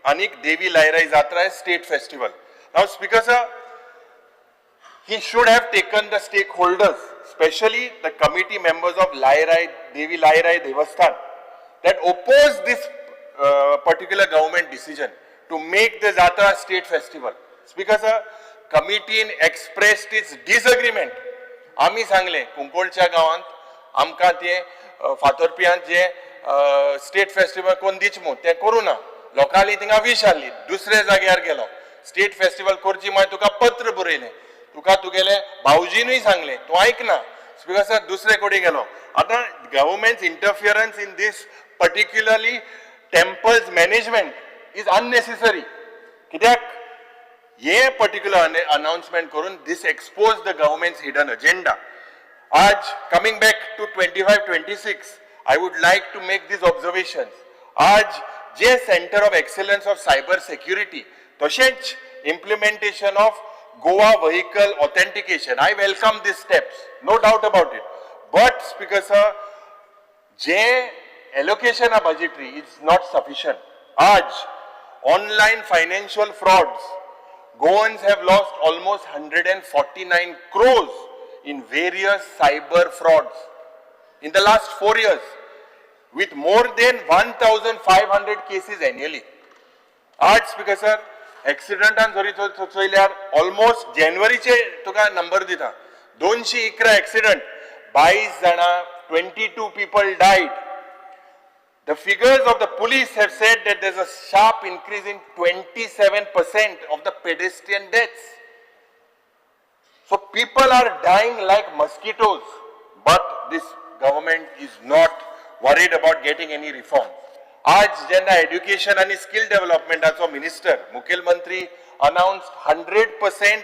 Speaker 2: आनी देवी लायराई जात्रा state festival. Now speaker sir, he should have taken the stakeholders, especially the committee members of Lairai, Devi Lairai Devasthan, that opposed this particular government decision to make the Jatra state festival. Speaker sir, committee expressed its disagreement. आमी सांगले कुंकोळच्या गांवांत आमकां ते फातोरपियांत जे स्टेट फेस्टिवल कोण दिच मू तें करूं ना. लोकांनी थिंगा वीश आहली, दुसऱ्या जाग्यार गेलो. स्टेट फेस्टिवल करची मागीर तुका पत्र बरयलें, तुका तुगेले भावजीनूय सांगलें, तूं आयकना. स्पीकर सर, दुसरे कडेन गेलो. आतां government interference in this particularly temples management is unnecessary, कित्याक हे पर्टिक्युलर अनाउन्समेंट करून this expose the government's hidden agenda. आज coming back to 25-26, I would like to make these observation. आज जे centre of excellence of cyber security तशेंच implementation of Goa vehicle authentication, I welcome these steps, no doubt about it. But speaker sir, J allocation of budgetary is not sufficient. आज online financial frauds, Goans have lost almost 149 crores in various cyber frauds in the last 4 years, with more than 1,500 cases annually. आज स्पीकर सर, एक्सिडंटान जरी चोयल्यार ऑलमोस्ट जानेवारीचे तुका नंबर दिता, 211 एक्सिडंट, 22 जाणां, 22 people died. The figures of the police have said that there's a sharp increase in 27% of the pedestrian deaths. So people are dying like mosquitoes, but this government is not worried about getting any reform. आज जेन्ना एड्युकेशन आनी स्किल डेव्हलपमेंटाचो मिनिस्टर मुखेलमंत्री announce 100%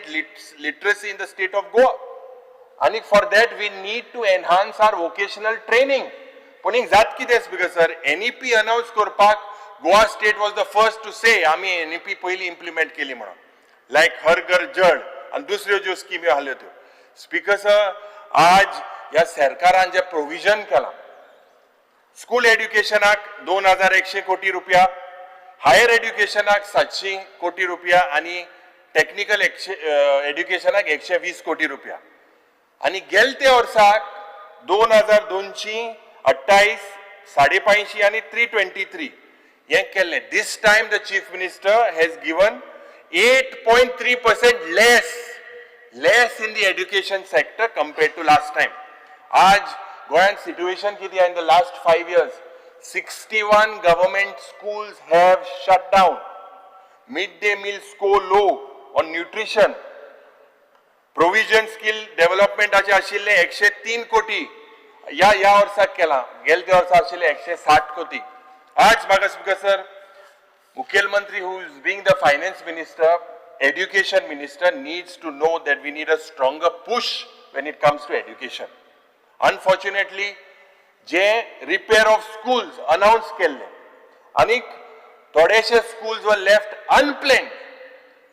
Speaker 2: literacy in the state of Goa, आनी for that we need to enhance our vocational training. पूण एक जात कितें स्पीकर सर, एनईपी अनाउन्स करपाक Goa state was the first to say आमी एनईपी पयलीं इम्प्लिमेंट केली म्हणून, लायक हर घर जळ आनी दुसऱ्यो ज्यो स्किम्यो आहल्यो त्यो. स्पीकर सर, आज ह्या सरकारान जें प्रोविजन केलां स्कूल एड्युकेशनाक 2100 कोटी रुपया, हायर एड्युकेशनाक 700 कोटी रुपया आनी टॅक्निकल एकशे एड्युकेशनाक 120 कोटी रुपया, आनी गेलते वर्साक 2228, 550 आनी 323 हें केल्लें. This time the chief minister has given 8.3% less in the education sector compared to last time. आज गोंयांत सिट्युएशन कितें? In the last 5 years 61 government schools have shut down. Mid day meal score low on nutrition. Provision skill डेव्हलपमेंटाचे आशिल्ले 103 कोटी ह्या ह्या वर्साक केलां, गेले त्या वर्सा आशिल्ले 160 कोटी. आज म्हाका स्पीकर सर, मुखेलमंत्री who is being the finance minister, education minister, needs to know that we need a stronger push when it comes to education. Unfortunately, J repair of schools announce केल्ले आनीक थोडेशे schools were left unplanned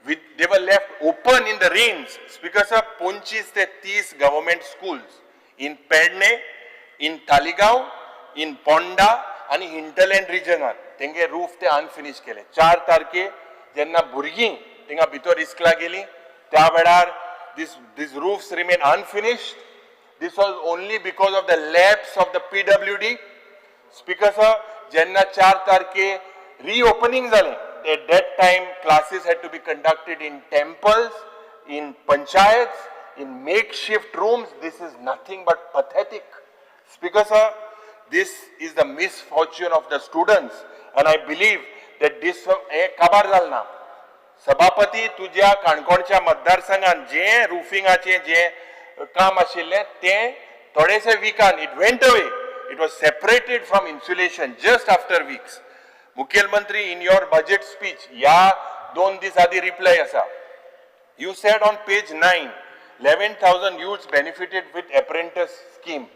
Speaker 2: with, they were left open in the rains. Speaker sir, 25 ते 30 government schools in Pernem, in Taleigao, in Ponda आनी हिंटरलँड रिजनात तेंगे रूफ ते अनफिनीश केले. 4 तारखे जेन्ना भुरगीं थिंगा भितर इस्कला गेली त्या वेळार this roofs remain unfinished. This was only because of the lapse of the PWD. Speaker sir, जेन्ना 4 तारखे रिओपनिंग जालें, at that time classes had to be conducted in temples, in panchayats, in makeshift rooms. This is nothing but pathetic. Speaker sir, this is the misfortune of the students and I believe that this हे काबार जाल ना. सभापती, तुज्या काणकोणच्या मतदारसंघात जे रुफिंगाचें जे काम आशिल्लें तें थोडेशे विकान it went away. It was separated from insulation just after weeks. मुखेलमंत्री, in your budget speech, ह्या 2 दीस आदी रिप्लाय आसा, you said on page 9, 11,000 youths benefited with apprentice scheme.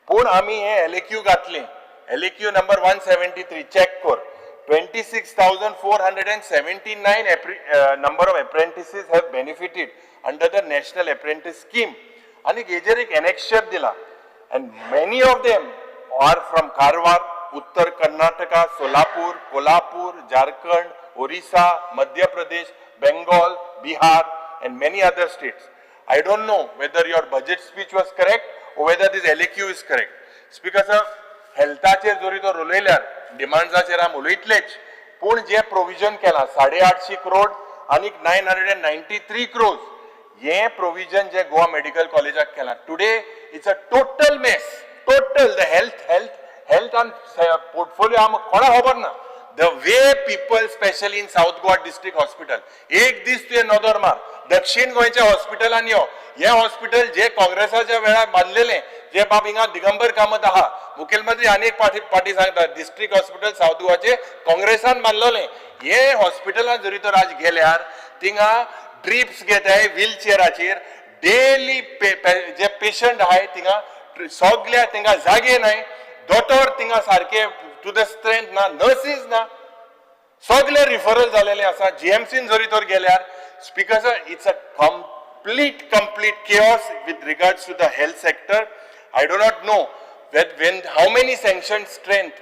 Speaker 2: पूण आमी हे एलएक्यू घातले. LAQ number 173 check कर. 26,479 number of apprentices have benefited under the National Apprentice Scheme. आनी हेजेर एक एनेक्शर दिला and many of them are from Karwar, Uttar Karnataka, Solapur, Kolhapur, Jharkhand, Orissa, Madhya Pradesh, Bengal, Bihar and many other states. I don't know whether your budget speech was correct or whether this LAQ is correct. Speaker sir, हेल्थाचेर जरी तर उलयल्यार डिमांड्साचेर आमी उलयतलेच, पूण जे प्रोविजन केलां 850 करोड आनी 993 crores हे प्रोविजन जे गोवा मेडिकल कॉलेजाक केलां, today it's a total mess. Total the health and portfolio आमकां कोणा खबर ना. The way people, specially in South Goa District Hospital, एक दीस तुवें नदर मार, दक्षिण गोंयच्या हॉस्पिटलान यो. हे हॉस्पिटल जे काँग्रेसाच्या वेळार बांदलेले, जे बाब हिंगा दिगंबर कामत आहा, मुखेलमंत्री अनेक पाटी पाटी सांगता, डिस्ट्रिक्ट हॉस्पिटल सावथ गोवाचे काँग्रेसान बांदलेले. हे हॉस्पिटलान जरी तर आज गेल्यार थिंगा ड्रिप्स घेताय व्हील चेअराचेर डेली. जे पेशंट आहाय थिंगा सगल्या थिंगा जागे नाय, दोतोर थिंगा सारके टू the strength ना, नर्सीस ना, सगळे रिफरल झालेले आसा. जीएमसीन जरी तर गेल्यार, Speaker sir, it's a complete chaos with regards to the health sector. I do not know that when how many sanction strength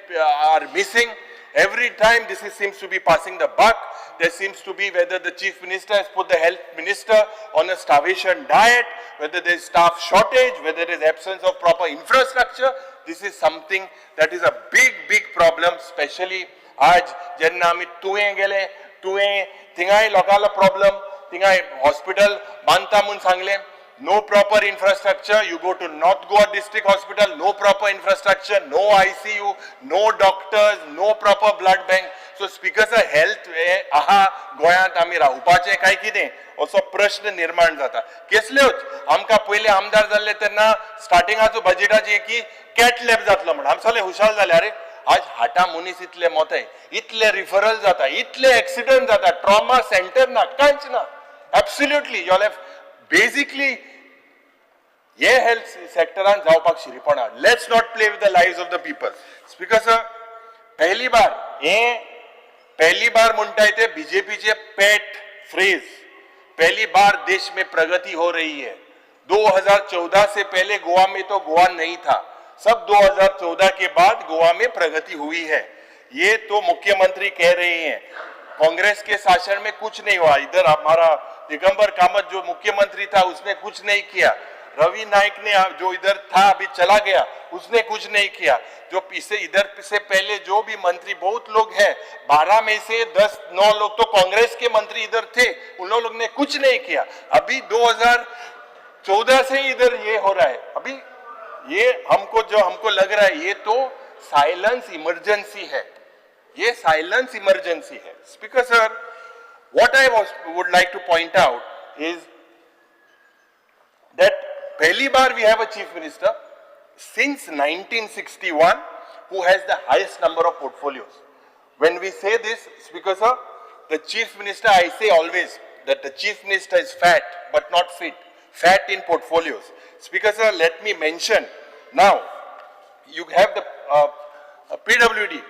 Speaker 2: are missing. Every time this is, seems to be passing the buck. There seems to be whether the chief minister has put the health minister on a starvation diet, whether there is staff shortage, whether there is absence of proper infrastructure. This is something that is a big, big problem, especially आज जेन्ना आमी तुवें गेले, तुवें थिंगाय लोकांलो प्रॉब्लम. थिंगाय हॉस्पिटल बांदता म्हूण सांगलें, no proper infrastructure. You go to North Goa District Hospital, no proper infrastructure, no ICU, no doctors, no proper blood bank. So Speaker sir, health हे आहा गोंयांत आमी रावपाचें काय कितें असो प्रश्न निर्माण जाता. केसल्योच आमकां पयले आमदार जाल्ले तेन्ना स्टार्टिंगाचो बजेटाची की कॅट लॅब जातलो म्हण आमी सगळे हुशार जाले. अरे, आज हाटा मनीस इतले मोते, इतले रिफरल जाता, इतले एक्सिडंट जाता, ट्रॉमा सेंटर ना, कांयच ना. एब्सोल्युटली you have basically हे हेल्थ सेक्टरान जावपाक शिरीपणा. Let's not play with the lives of the people. Speaker sir, पहली बार, हे पहली बार म्हणटाय ते बीजेपीचे पेट फ्रेज. पहली बार देश में प्रगति हो रही है. 2014 से पहले गोवा में तो गोवा नहीं था. सब 2014 के बाद गोवा में प्रगति हुई है, ये तो मुख्यमंत्री कह रहे हैं. कांग्रेस के शासन में कुछ नहीं हुआ. इधर हमारा दिगंबर कामत जो मुख्यमंत्री था, उसने कुछ नहीं किया. रवि नाइक ने जो इधर था, अभी चला गया, उसने कुछ नहीं किया. जो इससे इधर से पहले जो भी मंत्री, बहुत लोग हैं, 12 में से 10 नौ लोग तो कांग्रेस के मंत्री इधर थे, उन लोग ने कुछ नहीं किया. अभी 2014 से इधर ये हो रहा है. अभी ये हमको जो हमको लग रहा है, ये तो साइलेंस इमरजेंसी है. ये साइलेंस इमरजेंसी है. Speaker sir, what I would like to point out is that पहली bar we have a chief minister since 1961 who has the highest number of portfolios. When we say this, Speaker sir, the chief minister, I say always that the chief minister is fat but not fit, fat in portfolios. Speaker sir, let me mention now, you have the PWD,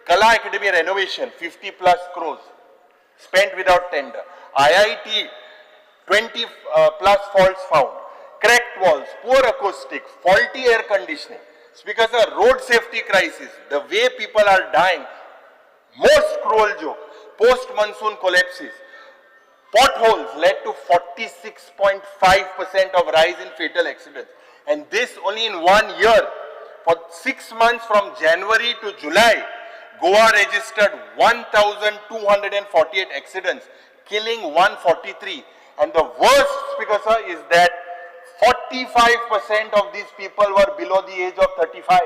Speaker 2: Kala Academy renovation, 50 plus crores spent without tender. IIT, 20 plus faults found, cracked walls, poor acoustic, faulty air conditioning. Speaker sir, road safety crisis, the way people are dying, most cruel joke, post monsoon collapses, potholes led to 46.5% of rise in fatal accidents. And this only in one year. For 6 months from January to July, Goa registered 1,248 accidents, killing 143. And the worst, Speaker sir, is that 45% of these people were below the age of 35.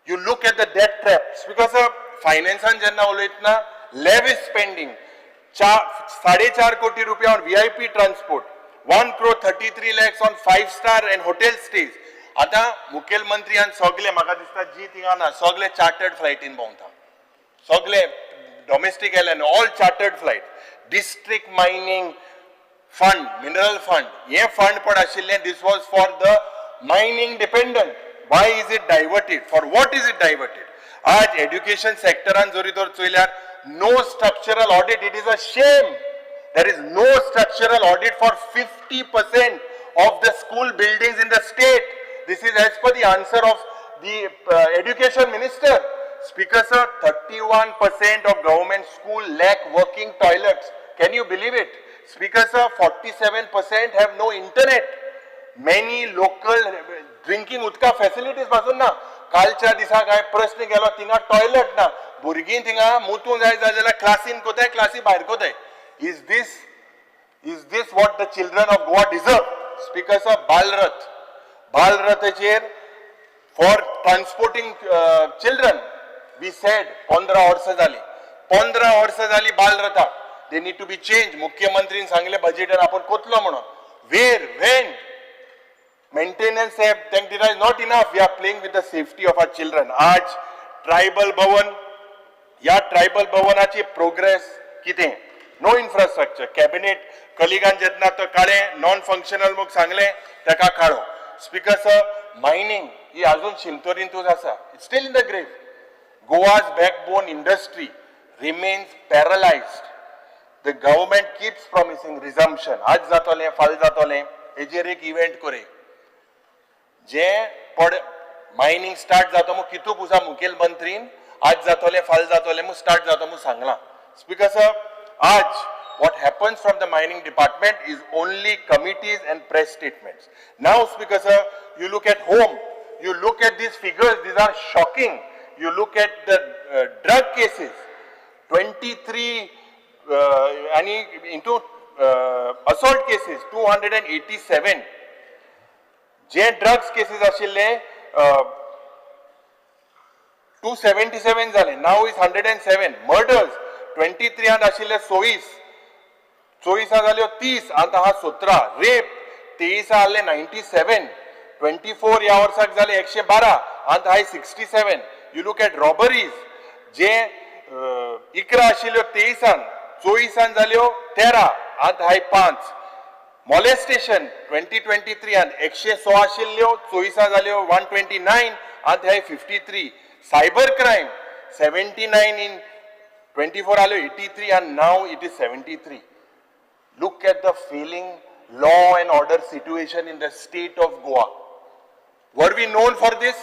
Speaker 2: You look at the debt traps because फायनान्सान जेन्ना उलयतना, lavish spending, चार 4.5 कोटी रुपया on VIP transport, 1 crore 33 lakhs on five star and hotel stays. आतां मुखेलमंत्री आनी सगळे म्हाका दिसता जी थिंगा ना, सगळे चार्टर्ड फ्लायटीन भोंवता, सगळे domestic airline, all chartered flight. District mining fund, mineral fund, हे फंड पण आशिल्लें, this was for the mining dependent. Why is it diverted? For what is it diverted? आज एड्युकेशन सेक्टरान जरी तर चोयल्यार, no structural audit. It is a shame. There is no structural audit for 50% of the school buildings in the state. This is as per the answer of the education minister. Speaker sir, 31% of government school lack working toilets. Can you believe it? Speaker sir, 47% have no internet. Many local drinking उदका फॅसिलिटीज पासून ना. कालच्या दिसा काय प्रश्न गेलो, थिंगा टॉयलेट ना, भुरगीं थिंगा मुतूंक जाय जाल्यार क्लासीन कोताय, क्लासी भायर कोताय. Is this what the children of Goa deserve? Speaker sir, Balrath, बालरथाचेर for transporting children, we said 15 वर्सां जाली, 15 वर्सां जाली बालरथाक. They need to be change. मुख्यमंत्रीन सांगले बजेटान आपण कोतलो म्हणून. वेर when maintenance app तांकां is not enough. We are playing with the safety of our children. आज ट्रायबल भवन, ह्या ट्रायबल भवनाची प्रोग्रेस कितें? No infrastructure. कॅबिनेट कलिगान जेन्ना तो काडे, नॉन फंक्शनल म्हूण सांगलें, ताका काडो. स्पीकर सर, मायनींग ही अजून शिंतोरींतूच आसा, still in the grave. Goa's backbone industry remains paralyzed. The government keeps promising resumption. आज जातलें, फाल जातलें. हेजेर एक इव्हेंट करे जे पड मायनींग स्टार्ट जाता म्हूण कितू पुसा मुखेलमंत्रीन आज जातोलें, फाल जातोलें म्हूण, स्टार्ट जाता म्हूण सांगलां. स्पीकर सर, आज what happens from the mining department is only committees and press statements. Now, Speaker sir, you look at home, you look at these figures, these are shocking. You look at the drug cases, 23 आणि into assault cases 287. जे ड्रग्स केसीस आशिल्ले 277 जाले, now is 107. Murders 23 आशिल्ले 26, चोवीसा जाल्यो 30, आतां आहा 17. रेप 23 आहले 97, 24 ह्या वर्साक जाले 112, आतां आहाय 67. You look at robberies, जे 11 आशिल्ल्यो 23, 24 जाल्यो 13, आतां आहाय पांच. मॉलेस्टेशन 2023 116 आशिल्ल्यो, 24 जाल्यो 129, आतां आहाय 53. Cyber crime 79 in 24 आल्यो 83 and now it is 73. Look at the failing law and order situation in the state of Goa. Were we known for this?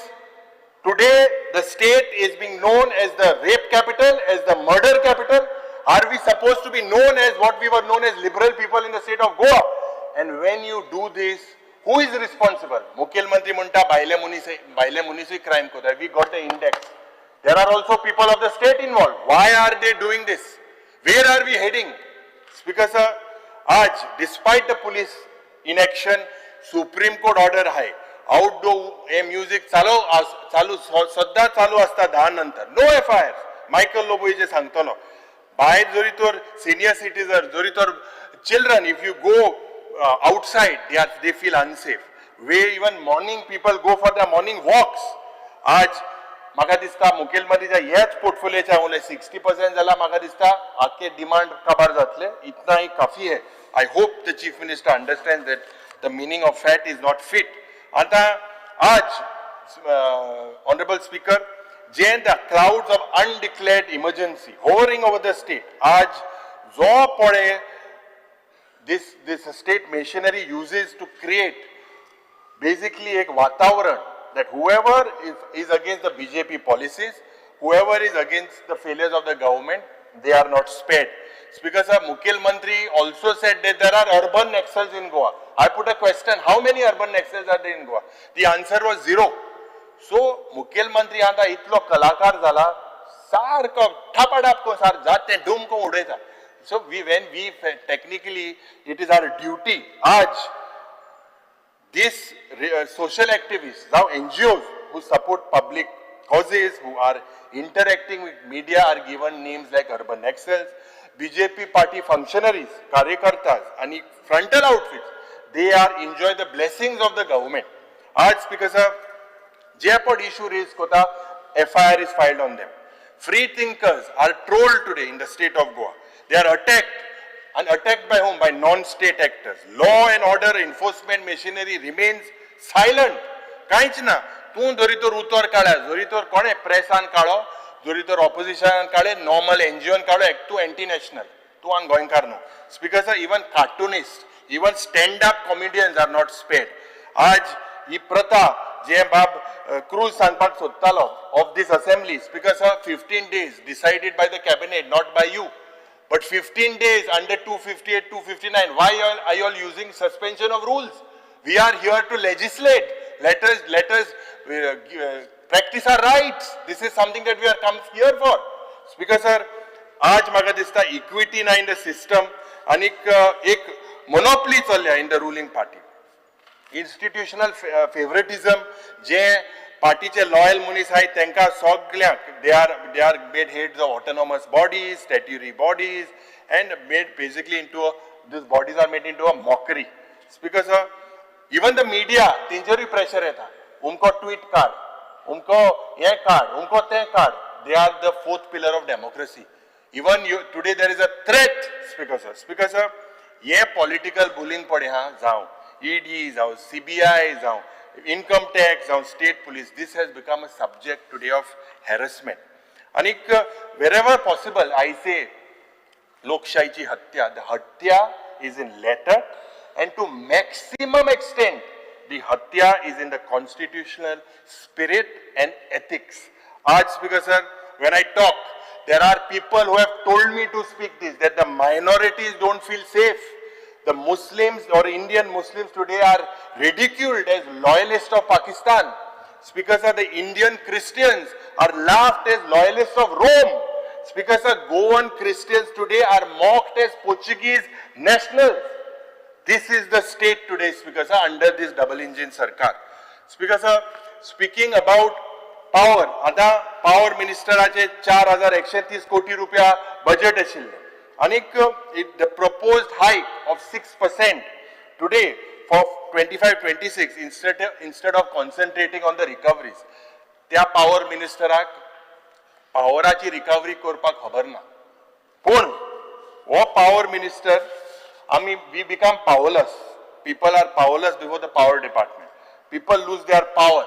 Speaker 2: Today, the state is being known as the rape capital, as the murder capital. Are we supposed to be known as what we were known as, liberal people in the state of Goa? And when you do this, who is responsible? मुख्यमंत्री म्हणटा भायले मनीस, भायले मनीसूय क्रायम करता. We got the index. There are also people of the state involved. Why are they doing this? Where are we heading? Speaker sir, आज despite the police inaction, Supreme Court order आहे, आउटडोर हे म्युझिक चालू चालू सद्दां चालू आसता 10 नंतर, नो एफआयआर. मायकल लोबो जे सांगतलो, भायर जरी तर सिनियर सिटीजन, जरी तर children, if you go outside, they feel unsafe. Way even morning people go for the morning walks. आज म्हाका दिसता मुखेलमंत्रीच्या ह्याच पोर्टफोलियोच्या उलय 60% जाल्यार म्हाका दिसता आख्खे डिमांड काबार जातले. इतना ही काफी है. I hope the chief minister understand that the meaning of fat is not fit. आतां आज, honourable speaker, J the clouds of undeclared emergency hovering over the state, आज जो पळय this state machinery uses to create basically एक वातावरण that whoever is against the BJP policies, whoever is against the failures of the government, they are not spared. Speaker sir, Mukhel Mantri also said that there are urban Naxals in Goa. I put a question, how many urban Naxals are there in Goa? The answer was zero. So मुखेलमंत्री आता इतलो कलाकार जाला, सारको ठपाठाप को सार जात तें डूम को उडयता. So we when we technically, it is our duty. आज these social activists, now NGOs who support public causes, who are interacting with media, are given names like urban Naxals. BJP party functionaries, karyakartas, and frontal outfits, they are enjoy the blessings of the government. आज Speaker sir, जे पण issue raise कोता, FIR is filed on them. Free thinkers are trolled today in the state of Goa. They are attacked, and attacked by whom? By non-state actors. Law and order enforcement machinery remains silent. कांयच ना. तूं जरी तर उतर काडा, जरी तर कोणें प्रेसान काडो, जरी तर ऑपोजिशनान काडले, नॉर्मल एनजीओन काडो, एक तूं एंटी नॅशनल, तूं हांगा गोंयकार न्हू. Speaker sir, even cartoonist, even stand up comedians are not spared. आज ही प्रथा जे बाब क्रूज सांगपाक सोदतालो of this assembly, Speaker sir, 15 days decided by the cabinet, not by you. But 15 days under 258, 259, why are you all using suspension of rules? We are here to legislate. Let us practice our rights. This is something that we are come here for. Speaker sir, आज म्हाका दिसता इक्विटी ना इन the system आनीक एक मोनोपली चल्ल्या in the ruling party. Institutional favouritism, जे पार्टीचे लॉयल मनीस आहाय तांकां सगल्यांक they are made heads of autonomous bodies, statutory bodies, and made basically into these bodies are made into a mockery. Speaker sir, even the media, तेंचेरूय pressure येता, उमको ट्वीट काड, उमको हें काड, उमको तें काड. They are the fourth pillar of democracy. Even you today there is a threat, Speaker sir. Speaker sir, हे पॉलिटिकल बुलिंग पळय हा, जावं ईडी जावं सीबीआय जावं इन्कम टॅक्स जावं state police, this has become a subject today of harassment. आनीक wherever possible I say लोकशाहीची हत्या, the हत्या is in letter and to maximum extent the हत्या is in the constitutional spirit and ethics. आज, Speaker sir, when I talk, there are people who have told me to speak this, that the minorities don't feel safe. The Muslims or Indian Muslims today are ridiculed as loyalists of Pakistan. Speaker sir, the Indian Christians are laughed as loyalists of Rome. Speaker sir, Goan Christians today are mocked as Portuguese nationals. This is the state today, Speaker sir, under this double engine sarkar. Speaker sir, speaking about power, आता पॉवर मिनिस्टराचे 4130 कोटी रुपया बजेट आशिल्लें आनीक the proposed hike of 6% today for 25-26, instead of concentrating on the recoveries. त्या पॉवर मिनिस्टराक पॉवराची रिकवरी करपाक खबर ना, पूण हो पॉवर मिनिस्टर आमी we become powerless. People are powerless before the power department. People lose their power,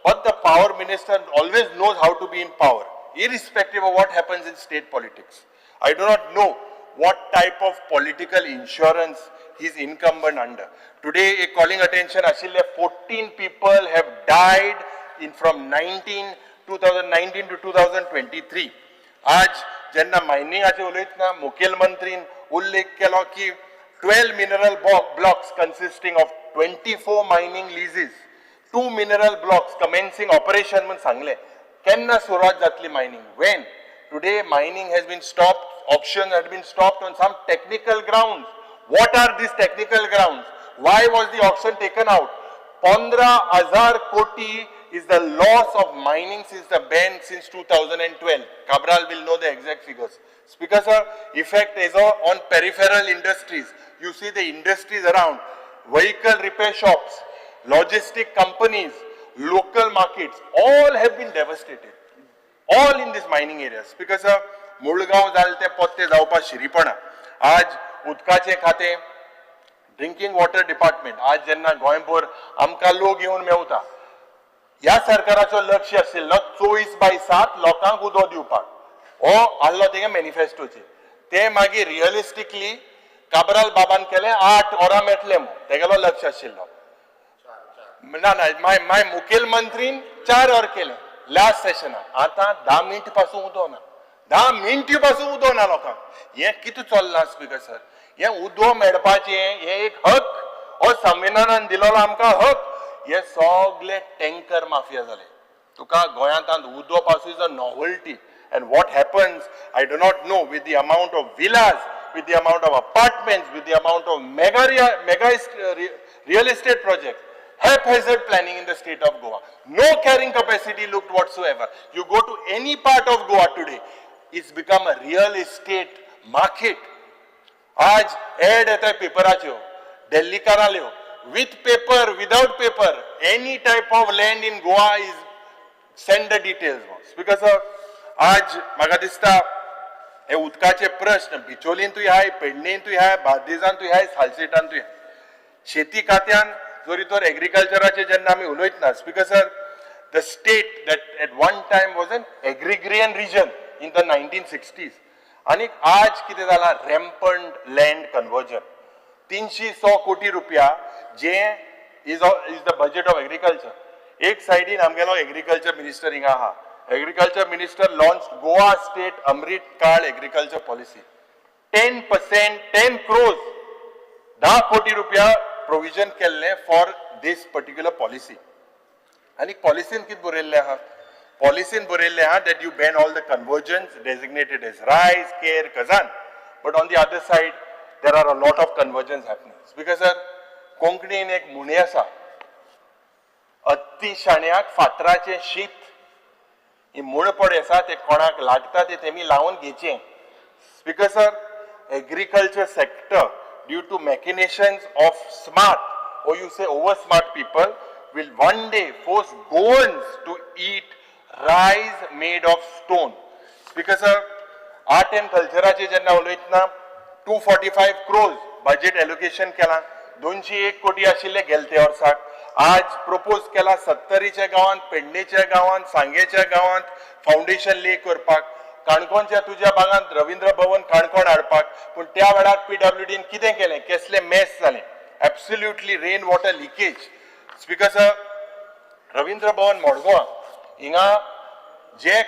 Speaker 2: but the power minister always knows how to be in power, irrespective of what happens in state politics. I do not know what type of political insurance he is incumbent under. Today, a calling attention आशिल्ले, 14 people have died in from 2019 to 2023. आज जेन्ना मायनिंगाचे उलयतना मुखेलमंत्रीन उल्लेख केलो की 12 mineral blocks consisting of 24 mining leases, two mineral blocks commencing operation म्हूण सांगलें. केन्ना सुरवात जातली mining? When? Today mining has been stopped, auction had been stopped on some technical grounds. What are these technical grounds? Why was the auction taken out? 15,000 कोटी is the loss of mining since the ban, since 2012. Cabral will know the exact figures. Speaker sir, effect is on peripheral industries. You see the industries around, vehicle repair shops, logistic companies, local markets, all have been devastated. All in this mining areas. Because Murgaon जालें तें पोत्ते जावपा शिरीपणा. आज उदकाचें खातें, ड्रिंकिंग वॉटर डिपार्टमेंट, आज जेन्ना गोंयभर आमकां लोक येवन मेवता, ह्या सरकाराचो लक्ष आशिल्लो 24/7 लोकांक उदक दिवपाक. हो आहलो तेगे मॅनिफेस्टोचेर. ते मागीर रियलिस्टिकली काब्राल बाबान केलें, 8 वरां मेळटलें म्हूण तेगेलो लक्ष आशिल्लो. ना ना, माय माय मुखेलमंत्रीन 4 वर केलें लास्ट सेशनाक. आतां 10 मिनट पासून उदक ना, 10 मिनटी पासून उदक ना लोकांक. हें कितें चल्लां, स्पीकर सर? हें उदक मेळपाचें हें एक हक, हो संविधानान दिलोलो आमकां हक. हे सगळे टँकर माफिया जाले. तुका गोंयांत उदक पासून is a novelty. And what happens, I do not know, with the amount of villas, with the amount of apartments, with the amount of mega real estate projects, haphazard planning in the state of Goa. No carrying capacity looked whatsoever. You go to any part of Goa today, it's become a real estate market. आज एड येता पेपराच्यो दिल्लीकाराल्यो, with paper, without paper, any type of land in Goa is, send the details. Because आज म्हाका दिसता हे उदकाचे प्रश्न बिचोलींतूय आहाय, पेडणेंतूय आहाय, बार्देजांतूय आहाय, सालसेटांतूय आहाय. शेती खात्यान जरी तर एग्रीकल्चराचे जेन्ना आमी उलयतना, speaker sir, The state that at one time was an agrarian region in the 1960s. आनी आज कितें जालां, रॅम्पंट लँड कन्वर्जन. 300 कोटी रुपया जे is the budget of agriculture. एक सायडीन आमगेलो एग्रीकल्चर मिनिस्टर हिंगा आहा. Agriculture minister launch Goa state Amrit Kaal agriculture policy. 10%, 10 crores, 10 कोटी रुपया प्रोविजन केल्लें फॉर these particular policy. आनी पॉलिसीन कितें बरयल्लें आहा? पॉलिसीन बरयल्लें आहा that you ban all the conversions designated as rice, ker, khazan, but on the other side there are a lot of conversions happening. Speaker sir, कोंकणीन एक म्हणी आसा, अत्ती शाण्याक फातराचें शीत. ही मूळपड आसा, ते कोणाक लागता ते तेमी लावन घेवचें. Speaker sir, agriculture sector, due to machinations of smart, or you say over smart people, will one day force Goans to eat rice made of stone. Speaker sir, art and कल्चराचे जेन्ना उलयतना, 245 crores budget allocation केलां. 201 कोटी आशिल्ले गेलते वर्साक. आज प्रपोज केला सत्तरीच्या गांवांत, पेडणेच्या गांवांत, सांगेच्या गांवांत फावंडेशन ले करपाक, काणकोणच्या तुज्या भागांत रवींद्र भवन काणकोण हाडपाक. पूण त्या वेळार पीडब्ल्यूडीन कितें केलें? केसलें मेस जालें? Absolutely rain water leakage. Speaker sir, Ravindra Bhavan Madgaon हिंगा जे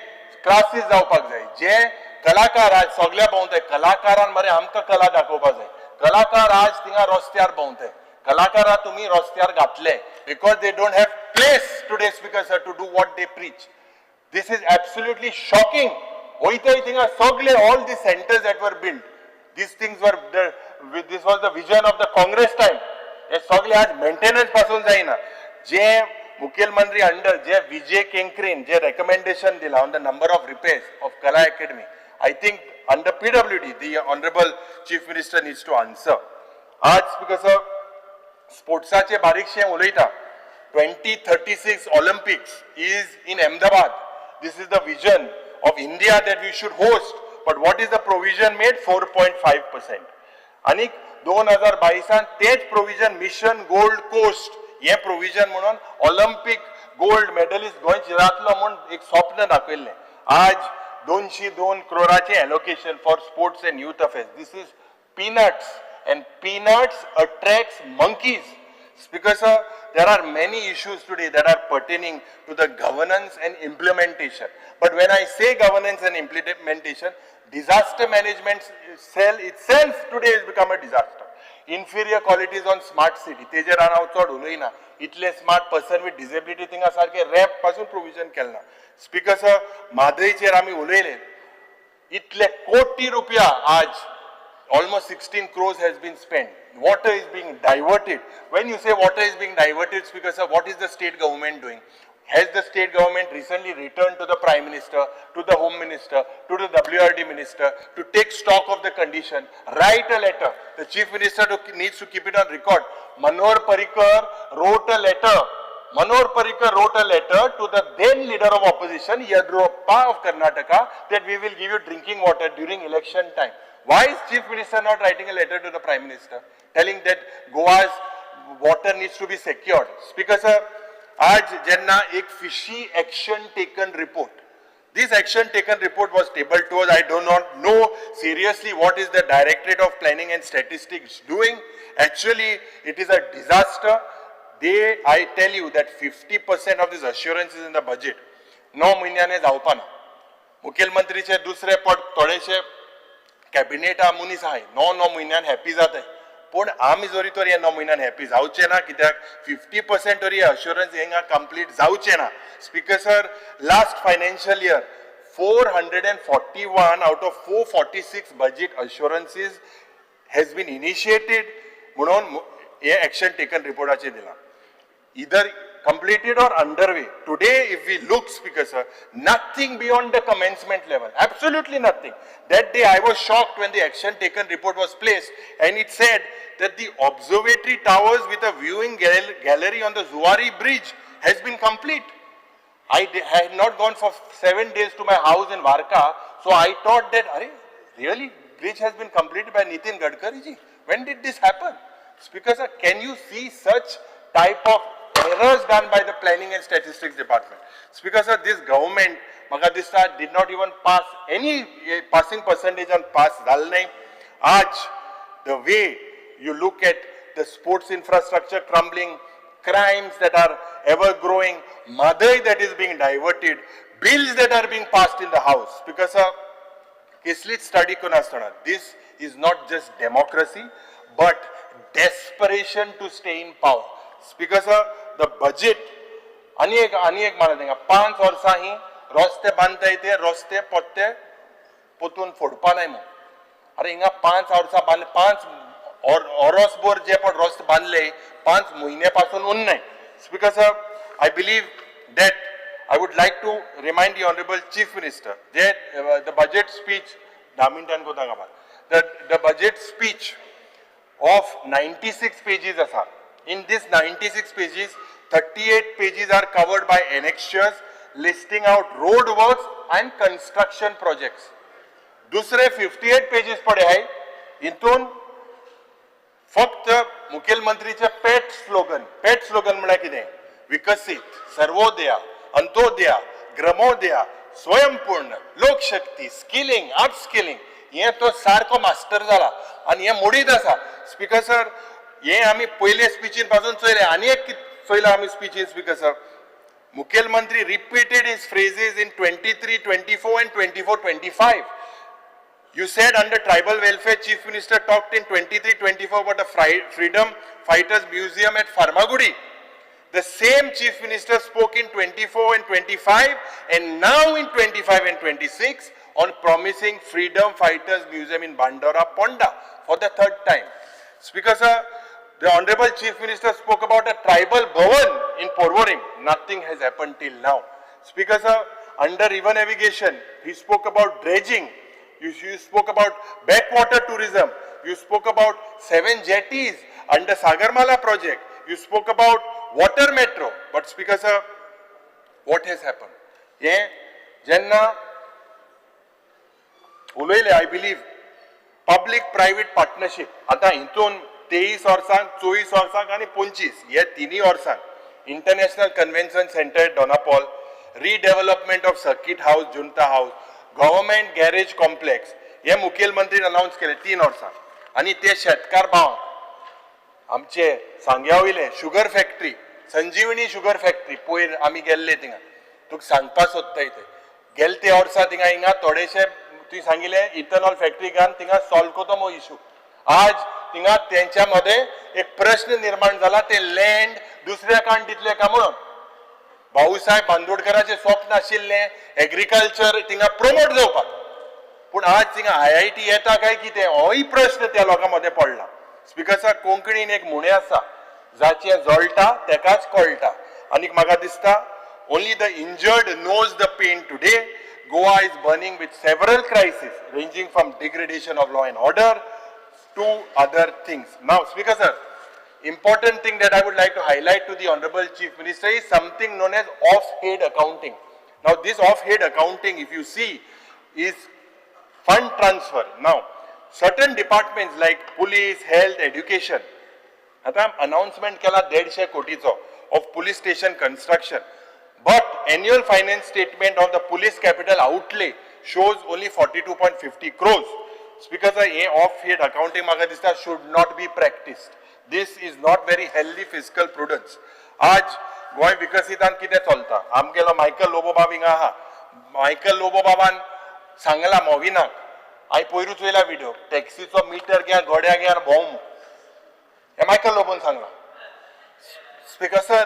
Speaker 2: क्लासीस जावपाक जाय, जे कलाकार आज सगल्या भोंवताय, कलाकारान मरे आमकां कला दाखोवपाक जाय. कलाकार आज थिंगा रस्त्यार भोंवताय. कलाकारा तुमी रस्त्यार घातले because they don't have place today, Speaker sir, to do what they preach. This is absolutely shocking. वयताय थिंगा सगळे, all the centers that were built, these things were, this was the vision of the Congress time. हे सगळे आज मेंटेनन्स पासून जायना. जे मुखेलमंत्री अंडर जे विजय केंकरेन जे रेकमेंडेशन दिला on the number of repairs of Kala Academy, I think under PWD the honourable Chief Minister needs to answer. आज because स्पोर्ट्साचे बारीकशें उलयता. 2036 Olympics is in Ahmedabad. This is the vision of India that we should host, but what is the provision made? 4.5%. आनी 2022 त तेच प्रोविजन, मिशन गोल्ड कोस्ट हें प्रोविजन म्हणून ऑलिम्पिक गोल्ड मेडलिस्ट गोंयचे जातलो म्हूण एक स्वप्न दाखयल्लें. आज 202 क्रोराचें allocation for sports and youth affairs. This is peanuts, and peanuts attracts monkeys. Speaker sir, there are many issues today that are pertaining to the governance and implementation. But when I say governance and implementation, disaster management cell itself today has become a disaster. Inferior qualities on smart city, तेजेर हांव चड उलयना. इतले स्मार्ट पर्सन विथ डिसेबिलिटी थिंगा सारके रॅम्प पासून प्रोविजन केलें ना. स्पीकर सर, म्हादयचेर आमी उलयले. इतले कोटी रुपया आज, almost 16 crores has been spent. Water is being diverted. When you say water is being diverted, Speaker sir, what is the state government doing? Has the state government recently returned to the Prime Minister, to the Home Minister, to the WRD Minister to take stock of the condition, write a letter? The Chief Minister needs to keep it on record. Manohar Parrikar wrote a letter. Manohar Parrikar wrote a letter to the then leader of opposition, Yediyurappa of Karnataka, that we will give you drinking water during election time. Why is Chief Minister not writing a letter to the Prime Minister telling that Goa's water needs to be secured? Speaker sir, आज जेन्ना एक fishy action taken report. This action taken report was tabled to us. I do not know seriously what is the Directorate of Planning and Statistics doing. Actually, it is a disaster. They, I tell you that 50% of this assurance is in the budget. 9 म्हयन्याने जावपा ना. मुखेलमंत्रीचे दुसरे पट थोडेशे कॅबिनेटा मनीस आहाय, णव णव म्हयन्यान हॅपी जाताय. पूण आमी जरी तर हे 9 म्हयन्यान हॅपी जावचे ना, कित्याक 50% तरी अश्युरन्स हिंगा कंप्लीट जावचे ना. Speaker sir, last financial year, 441 out of 446 budget assurances has been initiated म्हणून हे एक्शन टेकन रिपोर्टाचेर दिलां, either completed or underway. Today, if we look, Speaker sir, nothing beyond the commencement level, absolutely nothing. That day I was shocked when the action taken report was placed and it said that the observatory towers with a viewing gallery on the Zuari Bridge has been complete. I had not gone for 7 days to my house in Varca, so I thought that, "Arey, really, bridge has been completed by Nitin Gadkari ji? When did this happen?" Speaker sir, can you see such type of Errors done by the planning and statistics department. Speaker sir, this government म्हाका दिसता did not even pass any passing percentage on pass जालें नाही. आज the way you look at the sports infrastructure crumbling, crimes that are ever growing, Mhadei that is being diverted, bills that are being passed in the house. Because sir, कसलीच स्टडी करिनासतना, this is not just democracy but desperation to stay in power. Speaker sir, the budget आनी एक मानत हांगा 5 वर्सां ही रस्ते बांदताय, ते रस्ते परते पोतून फोडपा नाय म्हूण. अरे, हिंगा 5 वर्सां बांदले, 5 ओरोसभर जे पण रस्ते बांदले, 5 म्हयने पासून उरनाय. Speaker sir, I believe that I would like to remind the honourable Chief Minister J the budget speech 10 मिनटान कोता काबार, the budget speech of 96 pages आसा. In this 96 pages, 38 pages are covered by annexures listing out road works and construction projects. दुसरे 58 पेजीस पडे आहे, हितून फक्त मुखेलमंत्रीचे पेट स्लोगन. पेट स्लोगन म्हळ्यार कितें? विकसीत, सर्वोदया, अंत्योदया, ग्रामोदया, स्वयंपूर्ण, लोकशक्ती, स्किलिंग, अपस्किलिंग. हे तो सारको मास्टर जाला आनी हे मोडीत आसा. स्पीकर सर, हे आमी पयले स्पिचीन पासून चोयले, आनी एक चोयला आमी स्पिचीन. स्पीकर सर, मुखेलमंत्री repeated his phrases in 23 24 and 24 25. You said under tribal welfare, Chief Minister talked in 23 24 about a Freedom Fighters Museum at Farmagudi. The same Chief Minister spoke in 24 and 25 and now in 25 and 26 on promising Freedom Fighters Museum in Bandora, Ponda for the third time. Speaker sir, the Honorable Chief Minister spoke about a tribal bhavan in Porvorim. Nothing has happened till now. Speaker sir, under river navigation, he spoke about dredging. You spoke about backwater tourism. You spoke about 7 jetties under Sagarmala project. You spoke about water metro. But Speaker sir, what has happened? हे जेन्ना उलयले, I believe public private partnership, आतां हितून 23 वर्सांक, 24 वर्सांक आनी 25 हे तिनूय वर्सांक International Convention Centre Dona Paula, redevelopment of Circuit House, Junta House, Government Garage Complex हे मुखेलमंत्रीन अनावन्स केले 3 वर्सां. आनी ते शेतकार भावांक आमचे सांग्या वयले शुगर फॅक्टरी, संजीवनी शुगर फॅक्टरी, पयर आमी गेल्ले थिंगा, तुका सांगपा सोदताय, ते गेले ते वर्सा थिंगा हिंगा थोडेशे तुवें सांगिल्लें इथेनॉल फॅक्टरी घालून थिंगा सॉल्व करता मो इशू. आज थिंगा तेंच्या मदें एक प्रश्न निर्माण जाला, ते लँड दुसऱ्या काण दितले का म्हणून. भाऊसाहेब बांदोडकराचें स्वप्न आशिल्लें एग्रीकल्चर थिंगा प्रमोट जावपाक, पूण आज थिंगा आयआयटी येता काय कितें होय प्रश्न त्या लोकां मदें पडला. स्पीकर सर, कोंकणीन एक म्हणे आसा, जाचें जळटा तेकाच कळटा. आनीक म्हाका दिसता only the injured knows the pain. Today Goa is burning with several crisis ranging from degradation of law and order to other things. Now, Speaker sir, important thing that I would like to highlight to the Honorable Chief Minister is something known as off-head accounting. Now, this off-head accounting, if you see, is fund transfer. Now, certain departments like police, health, education, आता अनाउन्समेंट केला 150 कोटीचो of police station construction, but annual finance statement of the police capital outlay shows only 42.50 crores. Speaker sir, hey of head accounting म्हाका दिसता should not be practised. This is not very healthy fiscal prudence. आज गोंय विकसीतान कितें चलता? आमगेलो मायकल लोबो बाब हिंगा आहा. मायकल लोबो बाबान सांगला मोविनाक, हांवें पयरूच चोयला विडियो, टॅक्सीचो मिटर घे, गड्या घे आनी भोंव. हे मायकल लोबोन सांगला. स्पीकर सर,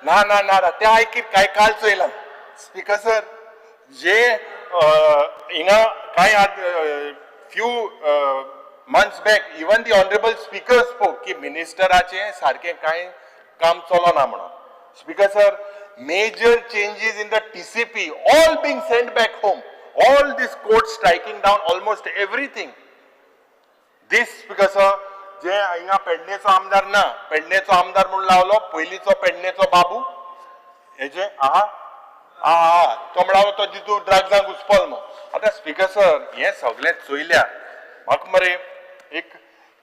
Speaker 2: ना ना ना ना, ते आयकीत काय काल चोयला. स्पीकर सर, जे हिंगा काय few months back even the honourable speaker spoke की मिनिस्टराचें सारकें कांय काम चलना म्हणून. Speaker sir, major changes in the TCP all being sent back home, all this court striking down almost everything. This, because जे हिंगा पेडणेचो आमदार ना, पेडणेचो आमदार म्हणून लावलो पयलींचो पेडणेचो बाबू हेजे आहा हा हा, तो म्हणलो तो जितू ड्रग्जांक घुसपल मग. आतां स्पीकर सर, हें सगळें चोयल्यार म्हाका मरे एक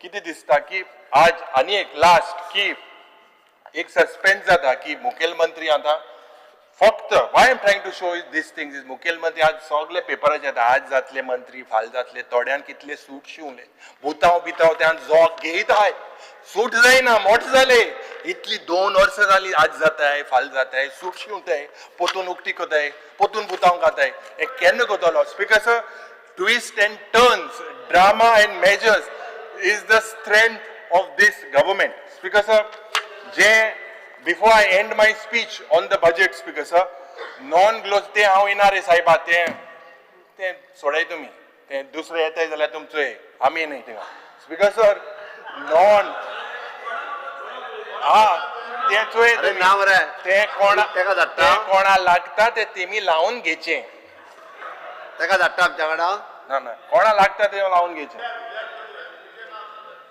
Speaker 2: कितें दिसता की आज आनी एक लास्ट की एक सस्पेन्स जाता की मुखेलमंत्री आतां फक्त why am trying to show is this things is मुखेलमंत्री आज सगळे पेपराचे येता, आज जातले मंत्री, फाल जातले, थोड्यान कितले सूट शिवले, बुताव बिताव त्यान जोग घेयत आहाय, सूट जायना, मोठ जाले, इतली 2 वर्सां जाली, आज जाताय फाल जाताय, सूट शिवताय, पोतून उक्ती कोताय, पोतून बुताव घाताय, हें केन्ना कोतलो? Speaker sir, twist and turns, drama and measures is the strength of this government. Speaker sir, J before I end my speech on the budget, Speaker sir, non gloss ते हांव येना रे साहेबा, ते ते सोडाय तुमी, ते दुसरे येताय जाल्यार तुमचो हे आमी न्हय थिंगा. स्पीकर सर, नॉन हा ते चोय
Speaker 4: अरे
Speaker 2: तुमी.
Speaker 4: ना मरे.
Speaker 2: ते कोणा
Speaker 4: तेका धाडटा?
Speaker 2: ते कोणा लागता ते तेमी लावन घेचे.
Speaker 4: तेका धाडटा आमच्या कडेन.
Speaker 2: ना ना, कोणा लागता ते लावन घेचे.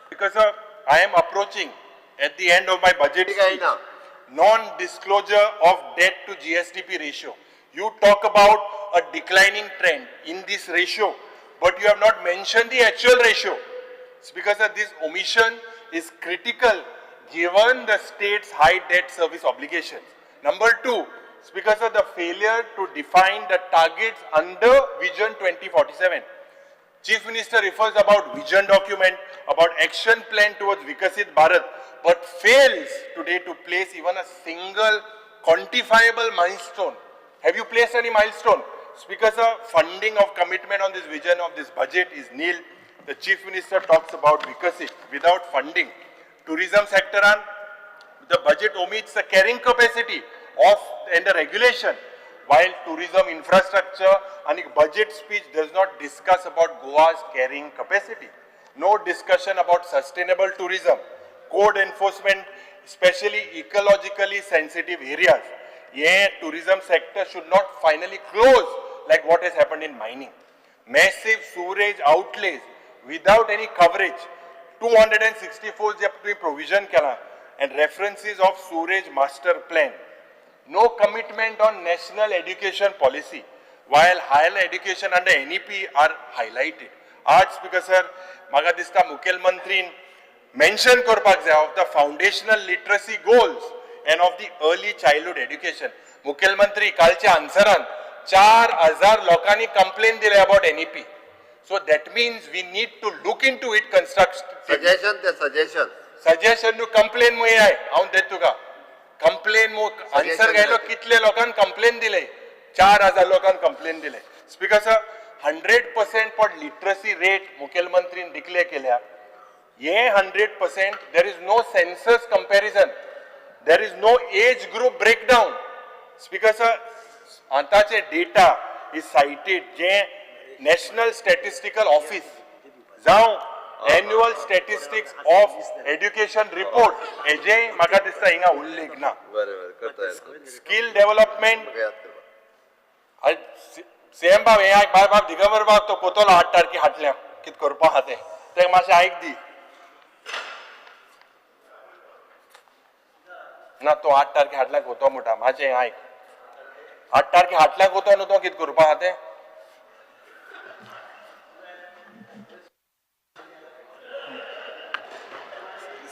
Speaker 2: Because I am approaching at the end of my budget.
Speaker 4: ठीक आहे ना.
Speaker 2: Non disclosure of debt to GSDP ratio. You talk about a declining trend in this ratio, but you have not mentioned the actual ratio. It's because of this omission is critical given the state's high debt service obligations. Number 2, it's because of the failure to define the targets under Vision 2047. Chief Minister refers about vision document, about action plan towards Vikasit Bharat, but fails today to place even a single quantifiable milestone. Have you placed any milestone? Speaker sir, funding of commitment on this vision of this budget is nil. The Chief Minister talks about Vikasit without funding. Tourism sector, the budget omits the carrying capacity of and the regulation, while tourism infrastructure and budget speech does not discuss about Goa's carrying capacity. No discussion about sustainable tourism, code enforcement, especially ecologically sensitive areas. Yeah, tourism sector should not finally close like what has happened in mining. Massive sewerage outlays without any coverage, 264 जे तुम्ही provision केला and references of sewerage master plan. No commitment on national education policy, while higher education under NEP are highlighted. आज स्पीकर सर, म्हाका दिसता मुखेलमंत्रीन मेन्शन करपाक जाय of the foundational literacy goals and of the early childhood education. मुखेलमंत्री कालच्या आन्सरान 4000 लोकांनी कंप्लेन दिले about NEP. So that means we need to look into it construct.
Speaker 4: Suggestion ते सजेशन.
Speaker 2: सजेशन न्हू, कंप्लेन मुळे आहे हांव देत तुका कंप्लेन मु आन्सर घायलो. कितले लोकांक कंप्लेन दिले? 4000 लोकांक कंप्लेन दिले. Speaker sir, 100% for literacy rate मुखेलमंत्रीन declare केल्या. हे 100%, there is no census comparison, there is no age group breakdown. Speaker sir, आतांचे data is cited J national statistical office जावं annual statistics of education report हेजे म्हाका दिसता हिंगा उल्लेख ना.
Speaker 4: बरें बरें, करता येता.
Speaker 2: Skill development.
Speaker 4: म्हाका याद करपाक.
Speaker 2: सीएम बाब हे आयक, बाय बाब दिगंबर बाब तो कोतोलो 8 तारखे हाडल्या कित करपा आहा तें तें मातशें आयक दी ना. तो 8 तारखे हाडल्या कोतो म्हणटा, मातशें हें आयक. 8 तारखे हाडल्या कोतो न्हू, तो कित करपा आहा तें.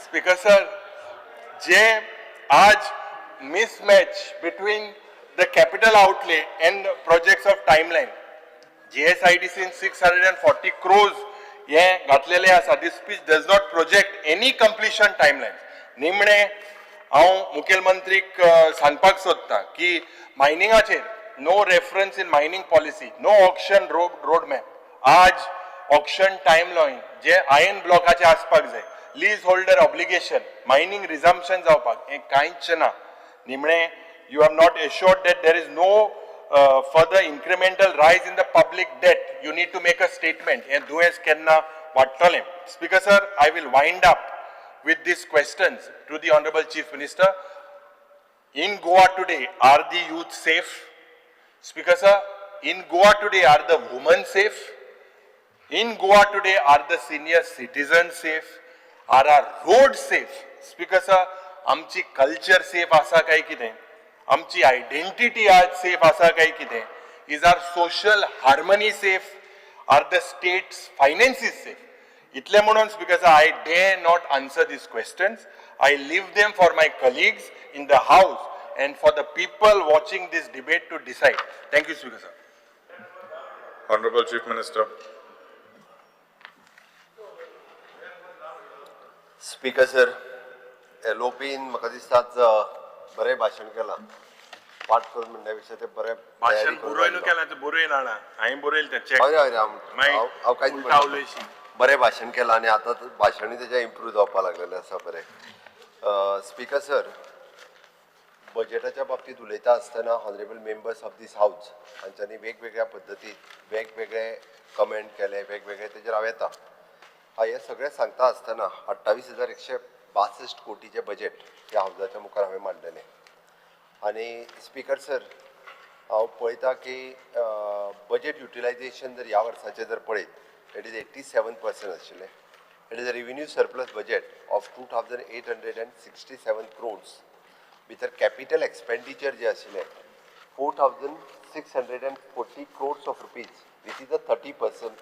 Speaker 2: स्पीकर सर, जे आज mismatch between the capital outlay and projects of timeline, GSIDC 640 crores हे घातलेले आसा. This speech does not project any completion timeline. निमणे हांव मुखेलमंत्रीक सांगपाक सोदतां की मायनिंगाचेर no reference in mining policy, no auction road map. आज ऑक्शन टायमलायन जे आयन ब्लॉकाचे आसपाक जाय, lease holder obligation, mining resumption जावपाक हें कांयच ना. निमणे, you have not assured that there is no further incremental rise in the public debt. You need to make a statement. हें दुयेंस केन्ना वाडटलें? Speaker sir, I will wind up with these questions to the Honorable Chief Minister. In Goa today, are the youth safe? Speaker sir, in Goa today, are the women safe? In Goa today, are the senior citizens safe? Are our roads safe? Speaker sir, आमची कल्चर सेफ आसा काय कितें? आमची आयडेंटिटी आज सेफ आसा काय कितें? Is our social harmony safe? Are the state's finances safe? इतलें म्हणून Speaker sir, I dare not answer these questions. I leave them for my colleagues in the house and for the people watching this debate to decide. Thank you, Speaker sir.
Speaker 1: Honorable Chief Minister.
Speaker 4: Speaker sir, एलओपीन म्हाका दिसता आज बरें भाशण केलां. पाठ करून म्हणल्या पेक्षा ते बरें
Speaker 2: भाशण
Speaker 4: तयारी करून
Speaker 2: बरोवन
Speaker 4: आयिल्लो.
Speaker 2: केलां तें बरयन जाणा, हांवें बरयलें तें चॅक.
Speaker 4: हय हय, हांव हांव कांयच
Speaker 2: उल्टा
Speaker 4: म्हणना.
Speaker 2: उलयशी.
Speaker 4: बरें भाशण केलां आनी आतां भाशणूय तेजें इम्प्रूव जावपाक लागलेलें आसा बरें. स्पीकर सर, बजेटाच्या बाबतींत उलयता आसतना honourable members of this house हांच्यांनी वेगवेगळ्या पद्दतीन वेगवेगळे कमेंट केले, वेगवेगळे तेजेर हांव येता. हें सगळें सांगता आसतना 28,162 कोटीचें बजेट ह्या हावजाच्या मुखार हांवें मांडलेलें. आनी स्पीकर सर, हांव पळयता की बजेट युटिलायझेशन जर ह्या वर्साचें जर पळयत, it is 87% आशिल्लें. It is a revenue surplus budget of 2,867 crores. भितर कॅपिटल एक्सपेंडिचर जें आशिल्लें 4,640 crores of rupees, which is a 30%,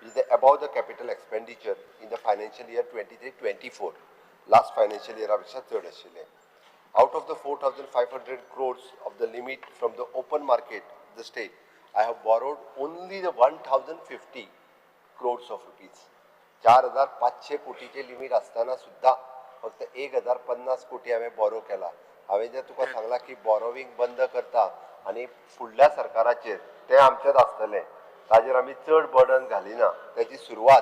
Speaker 4: is the above the capital expenditure in the financial year 23-24, last financial इयरा पेक्षा चड आशिल्लें. Out of the 4,500 crores of the limit from the open market, the state, I have borrowed only the 1,050 crores of rupees. 4,500 कोटीचे limit आसतना सुद्दां फक्त 1,050 कोटी हांवें बोरो केला. हांवें जें तुका सांगलां की बोरोवींग बंद करता आनी फुडल्या सरकाराचेर तें आमचेंच आसतलें, ताजेर आमी चड बर्डन घालिना, तेजी सुरवात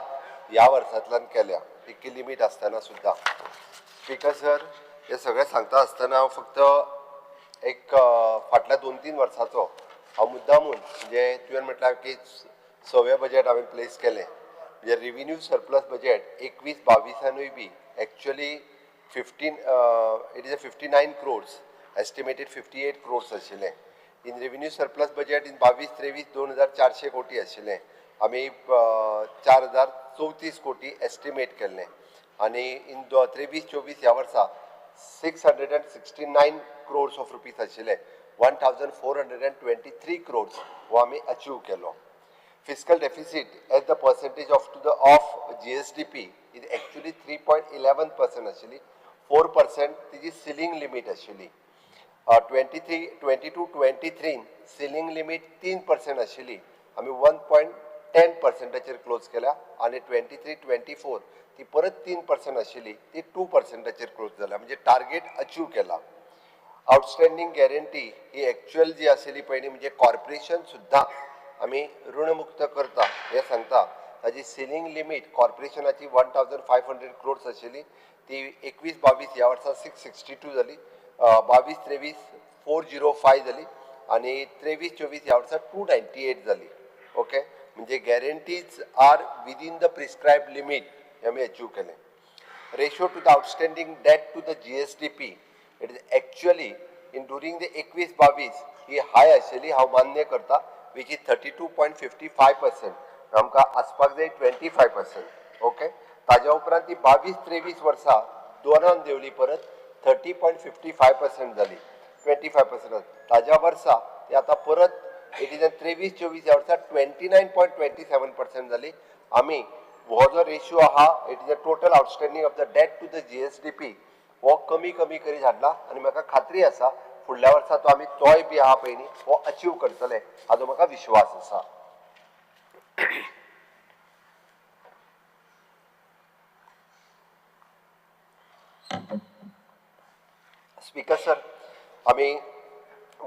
Speaker 4: ह्या वर्सांतल्यान केल्या इतकी लिमीट आसतना सुद्दां. स्पीकर सर, हे सगळें सांगता आसतना हांव फक्त एक फाटल्या 2-3 वर्साचो हांव मुद्दामून, म्हणजे तुवें म्हटल्यार की सवें बजेट हांवें प्लेस केलें, म्हणजे रिव्हेन्यू सरप्लस बजेट 21-22 बी actually it is a 59 crores, estimated 58 crores आशिल्लें. In revenue surplus budget in 22-23 2,400 कोटी आशिल्लें, आमी 4,034 कोटी एस्टिमेट केल्लें. आनी इन 23-24 ह्या वर्सा 669 क्रोर्स ऑफ रुपीज आशिल्ले, 1,423 क्रोर्स हो आमी अचीव केलो. Fiscal deficit as the percentage of to the of GSDP is actually 3.11% आशिल्ली, 4% तिजी सिलींग लिमीट आशिल्ली. 22-23 सिलींग लिमीट 3% आशिल्ली, आमी 1.10%चेर क्लोज केल्या. आनी 23-24 ती परत 3% आशिल्ली, ती 2%चेर क्लोज जाल्या, म्हणजे टार्गेट अचीव केला. आउटस्टँडींग गॅरंटी ही एक्च्युअल जी आशिल्ली पयलीं, म्हणजे कॉर्पोरेशन सुद्दां आमी ऋणमुक्त करता हें सांगता. ताजी सिलींग लिमीट कॉर्पोरेशनाची 1,500 क्रोर्स आशिल्ली, ती 21-22 ह्या वर्सा 662 जाली, 22-23 405 जाली आनी 23-24 ह्या वर्सा 298 जाली. ओके, म्हणजे guarantees are within the prescribe limit हें आमी अचीव केलें. Ratio to the outstanding debt to the GSDP, it is actually in during the 21-22 ही हाय आशिल्ली, हांव मान्य करता, which is 32.55%, आमकां आसपाक जाय 25%. ओके, ताज्या उपरांत ती 22-23 वर्सा दोनान देंवली, परत 30.55% जाली, 25%. ताज्या वर्सा ती आतां परत it is 23-24 ह्या वर्सा 29.27% जाली. आमी हो जो रेशियो आहा, it is a total outstanding of the debt to the GSDP, हो कमी कमी करीत हाडला आनी म्हाका खात्री आसा फुडल्या वर्सा तो आमी तोय बी आहा पळय न्ही हो अचीव करतले हाजो म्हाका विश्वास आसा. स्पीकर सर, आमी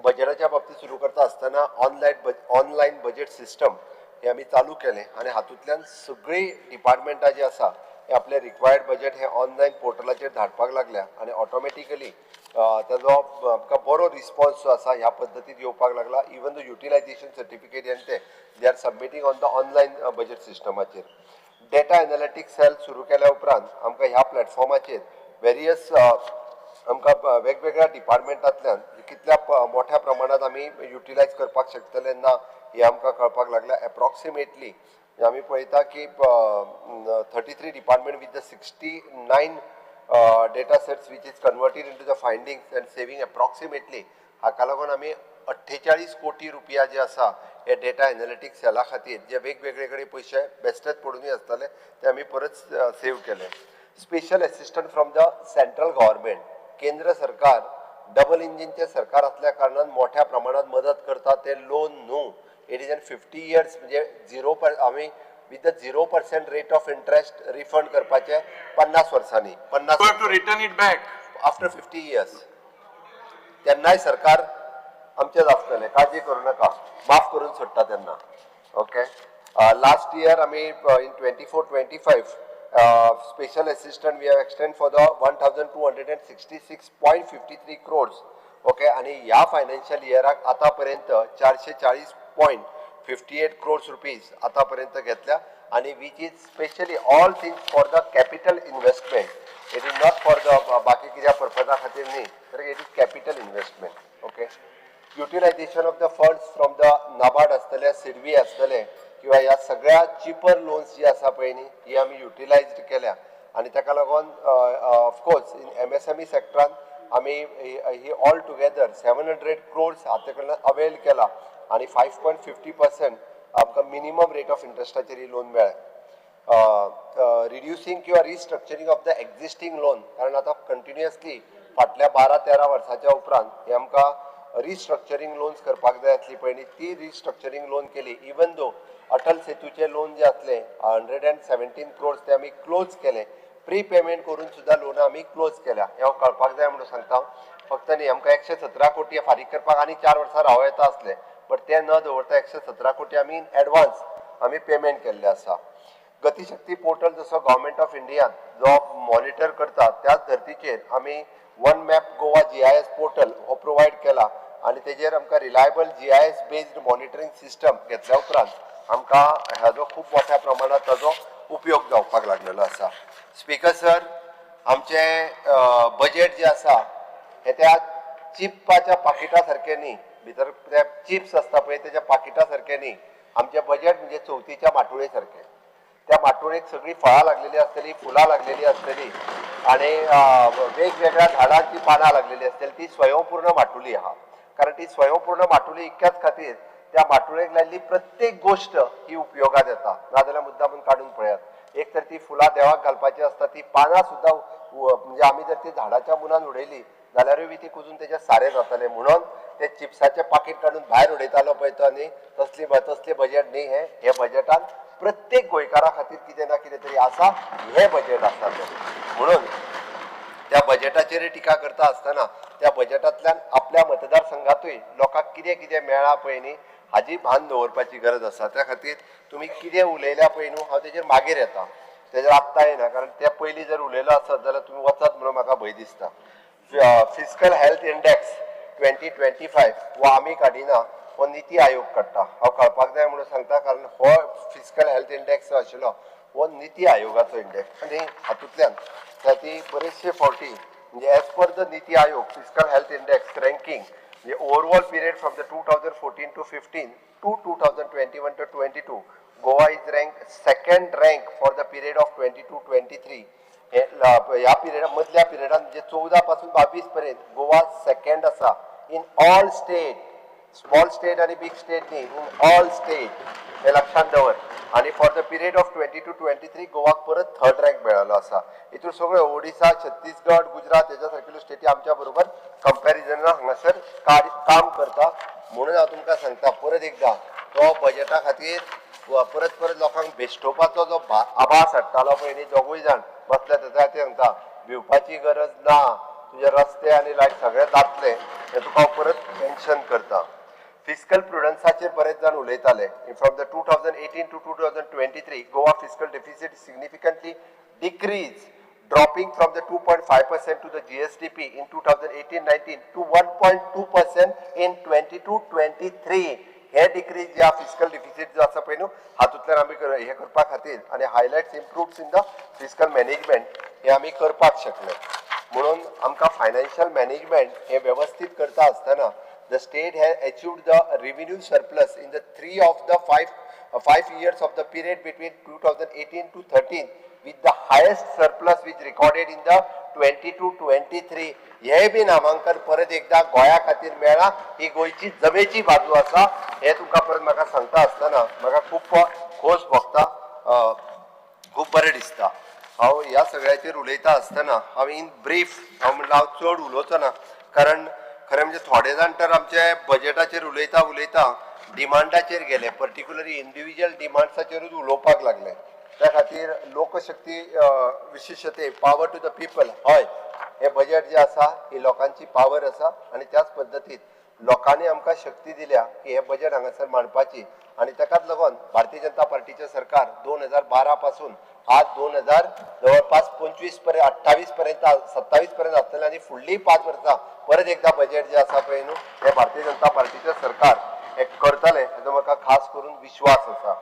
Speaker 4: बजेटाच्या बाबतींत सुरू करता आसतना ऑनलायन बजेट सिस्टम हे आमी चालू केलें आनी हातूंतल्यान सगळीं डिपार्टमेंटां जीं आसा हे आपलें रिक्वायर्ड बजेट हें ऑनलायन पोर्टलाचेर धाडपाक लागल्या आनी ऑटोमॅटिकली ताजो आमकां बरो रिस्पॉन्स जो आसा ह्या पद्दतीन येवपाक लागला. इवन the utilisation certificate आनी ते they are submitting on the online budget सिस्टमाचेर. Data analytics sell सुरू केल्या उपरांत आमकां ह्या प्लॅटफॉर्माचेर वेरियस आमकां वेगवेगळ्या डिपार्टमेंटांतल्यान कितल्या मोठ्या प्रमाणांत आमी युटिलायज करपाक शकतले ना हें आमकां कळपाक लागलां. एप्रॉक्सिमेटली आमी पळयता की 33 department with the 69 data sets which is converted into the findings and saving approximately, हाका लागून आमी 48 कोटी रुपया जे आसा हे डेटा एनालिटिक्स सेला खातीर जे वेगवेगळे कडेन पयशे बेस्टेच पडुनूय आसताले ते आमी परत सेव केले. Special assistant from the central government, केंद्र सरकार डबल इंजिनचें सरकार असल्या कारणान मोठ्या प्रमाणात मदत करता. ते लोन न्हू, it is an 50 years म्हणजे झिरो पर आमी with the 0% rate of interest refund करपाचे 50 वर्सांनी. 50
Speaker 2: You have to return it back.
Speaker 4: After 50 years. तेन्नाय सरकार आमचेच आसतलें, काळजी करूं नाका, माफ करून सोडटा तेन्ना. ओके, लास्ट इयर आमी in 24-25 special assistant we have extend for the 1266.53 crores. Okay, आनी ह्या फायनान्शियल इयराक आतां पर्यंत 440.58 क्रोर्स रुपीज आतां पर्यंत घेतल्या आनी which is specially all things for the capital investment. It is not for the बाकी कित्या पर्पजा खातीर न्ही, तर it is capital investment. Okay, utilisation of the funds from the NABARD आसतले, सिडबी आसतले किंवा ह्या सगळ्या चिपर लोन्स जी आसा पळय न्ही, ही आमी युटिलायज केल्या आनी ताका लागून of course in MSME सेक्टरान आमी ही ऑल टुगेदर 700 क्रोर्स हाते कडल्यान अवेल केला आनी 5.50% आमकां मिनिमम रेट ऑफ इंट्रस्टाचेर ही लोन मेळ्ळें. रिड्युसींग किंवा restructuring of the existing loan, कारण आतां कंटिन्युअसली फाटल्या 12-13 वर्साच्या उपरांत हे आमकां रिस्ट्रक्चरींग लोन्स करपाक जाय आसली पळय न्ही, ती रिस्ट्रक्चरींग लोन केली. इवन दो अटल सेतूचे लोन जे आसले 117 क्रोर्स ते आमी क्लोज केले, प्री पेमेंट करून सुद्दां लोनां आमी क्लोज केल्या. हें हांव कळपाक जाय म्हणून सांगता. फक्त न्ही, आमकां 117 कोटी फारीक करपाक आनी 4 वर्सां रावं येता आसलें, बट तें न दवरता 117 कोटी आमी इन एडवान्स आमी पेमेंट केल्लें आसा. गतिशक्ती पोर्टल जसो गव्हर्मेंट ऑफ इंडियान जो मॉनिटर करता त्याच धर्तीचेर आमी one map Goa GIS portal हो प्रोवायड केला आनी तेजेर आमकां reliable GIS based monitoring system घेतल्या उपरांत आमकां हाजो खूब मोठ्या प्रमाणात ताजो उपयोग जावपाक लागलेलो आसा. स्पीकर सर, आमचें बजेट जें आसा हें त्या चिप्पाच्या पाकिटा सारकें न्ही, भितर ते चिप्स आसता पळय तेच्या पाकिटा सारकें न्ही. आमचें बजेट म्हणजे चवथीच्या माटुळे सारकें. त्या माटुळेक सगळीं फळां लागलेली आसतली, फुलां लागलेली आसतली आनी वेगवेगळ्या झाडांची पानां लागलेली आसतली. ती स्वयंपूर्ण माटुली आहा, कारण ती स्वयंपूर्ण माटुली इतक्याच खातीर त्या माटुळेक लायिल्ली प्रत्येक गोश्ट ही उपयोगात येता. नाजाल्यार मुद्दामून काडून पळयात, एक तर ती फुलां देवाक घालपाची आसता, ती पानां सुद्दां म्हणजे आमी जर ती झाडाच्या मुनान उडयली जाल्यारूय बी ती कुजून तेजें सारें जातालें. म्हणून ते चिप्साचें पाकीट काडून भायर उडयतालो पळय तो, न्ही तसलें बजेट न्ही हें. हे बजेटान प्रत्येक गोंयकारा खातीर कितें ना कितें तरी आसा, हें बजेट आसा तें. म्हणून त्या बजेटाचेर टिका करता आसतना त्या बजेटांतल्यान आपल्या मतदारसंघातूय लोकांक कितें कितें मेळ्ळां पळय न्ही हाजी भान दवरपाची गरज आसा. त्या खातीर तुमी कितें उलयल्या पळय न्हू, हांव तेजेर मागीर येता, तेजेर आत्तां येना, कारण ते पयलीं जर उलयलो आसत जाल्यार तुमी वचत म्हणून म्हाका भंय दिसता. फिस्कल हेल्थ इंडेक्स 2025 हो आमी काडिना, हो निती आयोग काडटा. हांव कळपाक जाय म्हणून सांगता, कारण हो फिस्कल हेल्थ इंडेक्स जो आशिल्लो हो निती आयोगाचो इंडेक्स आनी हातूंतल्यान ती बरेचशे फावटी म्हणजे as per the NITI Aayog fiscal health index ranking म्हणजे overall period from the 2014 to 15 to 2021 to 22 Goa is rank second rank for the period of 22-23. हे ह्या पिरियडा मदल्या पिरियडान म्हणजे 14 पासून 22 पर्यंत गोवा सेकंड आसा in all state, small state आनी बीग स्टेट न्ही, इन ऑल स्टेट, हे लक्षांत दवर. आनी for the period of 22-23 गोवाक परत थर्ड रँक मेळ्ळो आसा. हितून सगळ्यो ओडिसा, छत्तीसगड, गुजरात हेज्या सारकेल्यो स्टेटी आमच्या बरोबर कंपॅरिजनान हांगासर काम करता. म्हणून हांव तुमकां सांगता परत एकदां, तो बजेटा खातीर परत परत लोकांक बेश्टोवपाचो जो आभास हाडटालो पळय न्ही, दोगूय जाण बसले तेच्या खातीर सांगता, भिवपाची गरज ना. तुजे रस्ते आनी लायट सगळें जातलें हें तुका हांव परत मेन्शन करता. फिस्कल प्रुडन्साचेर बरेच जाण उलयताले. From the 2018 to 2023 Goa fiscal deficit significantly decrease, dropping from the 2.5% to the GSDP in 2018-19 to 1.2% in 22-23. हे डिक्रीज ज्या फिस्कल डिफिसीट जो आसा पळय न्हू, हातूंतल्यान आमी हें करपा खातीर आनी highlights improves in the fiscal management हें आमी करपाक शकले. म्हणून आमकां फायनान्शियल मॅनेजमेंट हें वेवस्थीत करता आसतना the state has achieved the revenue surplus in the three of the five years of the period between 2018 to 13. with the highest surplus which recorded in the 22-23 हे बी नामांकन परत एकदा गोंया खातीर मेळ्ळां. ही गोंयची जमेची बाजू आसा हे तुमकां परत म्हाका सांगता आसतना म्हाका खूब खोस भोगता, खूब बरें दिसता. हांव ह्या सगळ्याचेर उलयता आसतना हांव इन ब्रीफ हांव म्हणल्यार हांव चड उलोवचो ना, कारण खरें म्हणजे थोडे जाण तर आमचे बजेटाचेर उलयता उलयता डिमांडाचेर गेले, पर्टिक्युलरली इंडिविज्युअल डिमांड्साचेरूच उलोवपाक लागले. त्या खातीर लोकशक्ती विशिश्टते पावर टू the people, हय हें बजेट जें आसा ही लोकांची पावर आसा आनी त्याच पद्दतीन लोकांनी आमकां शक्ती दिल्या की हें बजेट हांगासर मांडपाची आनी ताकाच लागून भारतीय जनता पार्टीचें सरकार 2012 पासून आज 2000 जवळपास 25 पर्यंत, 28 पर्यंत, 27 पर्यंत आसतलें आनी फुडलीं 5 वर्सां परत एकदां बजेट जें आसा पळय न्हू हें भारतीय जनता पार्टीचें सरकार हें करतलें हेजो म्हाका खास करून विश्वास आसा.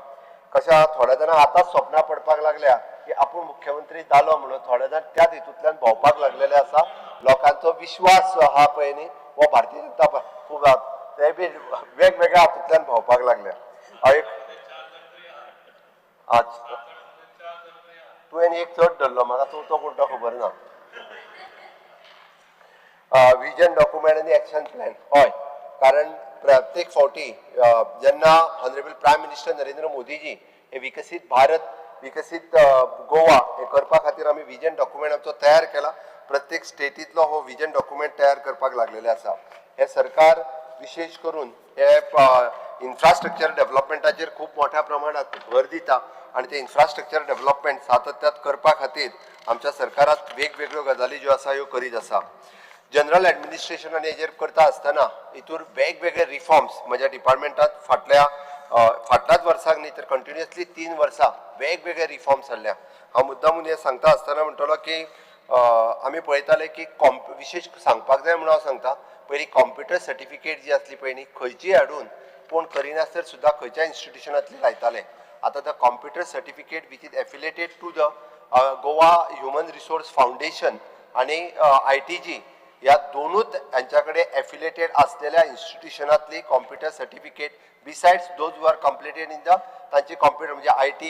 Speaker 4: कशें थोड्या जाणांक आतांच स्वप्नां पडपाक लागल्या की आपूण मुख्यमंत्री जालो म्हणून, थोडे जाण त्याच हितूंतल्यान भोंवपाक लागलेले आसा. लोकांचो विश्वास जो आहा पळय न्ही हो भारतीय जनता खूब ते बी वेगवेगळ्या हातूंतल्यान भोंवपाक लागल्या. हांव एक आज तुवें एक चड धरलो म्हाका, तूं तो कोण तो खबर ना. विजन डॉक्युमेंट आनी एक्शन प्लॅन, हय, कारण प्रत्येक फावटी जेन्ना honourable prime minister Narendra Modiji हे विकसीत भारत, विकसीत गोवा हे करपा खातीर आमी विजन डॉक्युमेंट आमचो तयार केला. प्रत्येक स्टेटींतलो हो विजन डॉक्युमेंट तयार करपाक लागलेलें आसा. हें सरकार विशेश करून हे इन्फ्रास्ट्रक्चर डेव्हलपमेंटाचेर खूब मोठ्या प्रमाणात भर दिता आनी ते इन्फ्रास्ट्रक्चर डेव्हलपमेंट सातत्यात करपा खातीर आमच्या सरकारात वेगवेगळ्यो गजाली ज्यो आसा ह्यो करीत आसा. जनरल एडमिनिस्ट्रेशन आनी हेजेर करता आसतना हितूर वेगवेगळे रिफॉर्म्स म्हज्या डिपार्टमेंटात फाटल्या फाटल्याच वर्साक न्ही तर कंटिन्युअसली 3 वर्सां वेगवेगळे रिफॉर्म्स हाडल्या. हांव मुद्दामून हें सांगता आसतना म्हणटलो की आमी पळयताले की विशेश सांगपाक जाय म्हणून हांव सांगता, पयलीं कॉम्प्युटर सर्टिफिकेट जी आसली पळय न्ही खंयचीय हाडून कोण करिनासतर सुद्दां खंयच्या इन्स्टिट्युशनांतली लायताले. आतां the computer certificate which is affiliated to the Goa human resource foundation आनी ITG ह्या दोनूच हांच्या कडेन एफिलेटेड आसलेल्या इन्स्टिट्युशनांतली computer certificate besides those who are completed in the तांची कॉम्प्युटर म्हणजे IT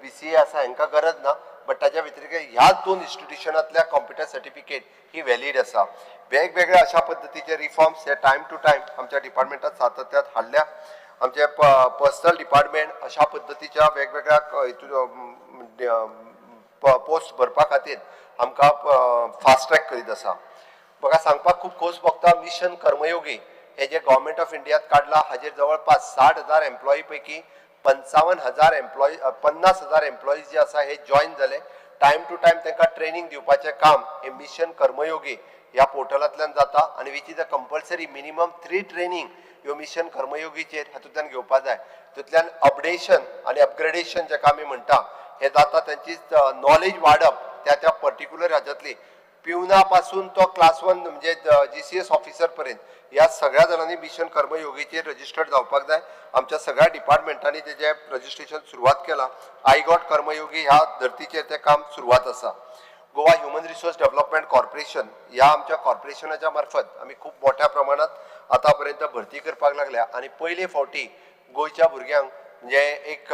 Speaker 4: BCA आसा हांकां गरज ना, बट ताच्या व्यतिरिक्त ह्या 2 इन्स्टिट्युशनांतल्या कॉम्प्युटर सर्टिफिकेट ही व्हॅलीड आसा. वेगवेगळ्या अशा पद्दतीचे रिफॉर्म्स हे टायम टू टायम आमच्या डिपार्टमेंटात सातत्यात हाडल्या. आमचे पर्सनल डिपार्टमेंट अशा पद्दतीच्या वेगवेगळ्या पोस्ट भरपा खातीर आमकां फास्ट ट्रॅक करीत आसा. म्हाका सांगपाक खूब खोस भोगता, मिशन कर्मयोगी हे जे गव्हर्मेंट ऑफ इंडियात काडला हाजेर जवळपास 60,000 एम्प्लॉई पैकी 55,000 एम्प्लॉई, 50,000 एम्प्लॉईज जे आसा हे जॉयन जाले. टायम टू टायम तांकां ट्रेनींग दिवपाचें काम हे मिशन कर्मयोगी ह्या पोर्टलांतल्यान जाता आनी which is a compulsory minimum 3 training ह्यो मिशन कर्मयोगीचेर हातूंतल्यान घेवपा जाय. तितूंतल्यान अपडेशन आनी अपग्रेडेशन जेका आमी म्हणटा हें जाता, तांची नॉलेज वाडप त्या त्या पर्टिक्युलर हाज्यातली पिवना पासून तो क्लास 1 म्हणजे GCS officer पर्यंत ह्या सगळ्या जाणांनी मिशन कर्मयोगीचेर रजिस्टर्ड जावपाक जाय. आमच्या सगळ्या डिपार्टमेंटांनी तेजें रजिस्ट्रेशन सुरवात केलां. I got कर्मयोगी ह्या धर्तीचेर तें काम सुरवात आसा. Goa human resource development corporation ह्या आमच्या कॉर्पोरेशनाच्या मार्फत आमी खूब मोठ्या प्रमाणात आतां पर्यंत भरती करपाक लागल्या आनी पयले फावटी गोंयच्या भुरग्यांक म्हणजे एक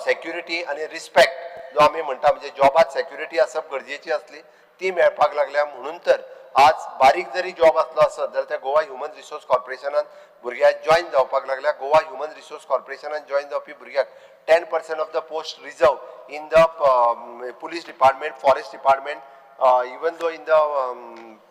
Speaker 4: सेक्युरिटी आनी रिस्पेक्ट जो आमी म्हणटा म्हणजे जॉबात सेक्युरिटी आसप गरजेची आसली ती मेळपाक लागल्या. म्हणून तर आज बारीक जरी जॉब आसलो आसत जाल्यार त्या गोवा ह्युमन रिसोर्स कॉर्पोरेशनान भुरग्यांक जॉयन जावपाक लागल्या. गोवा ह्युमन रिसोर्स कॉर्पोरेशनान जॉयन जावपी भुरग्यांक 10% of the post reserve in the police department, forest department, even though in the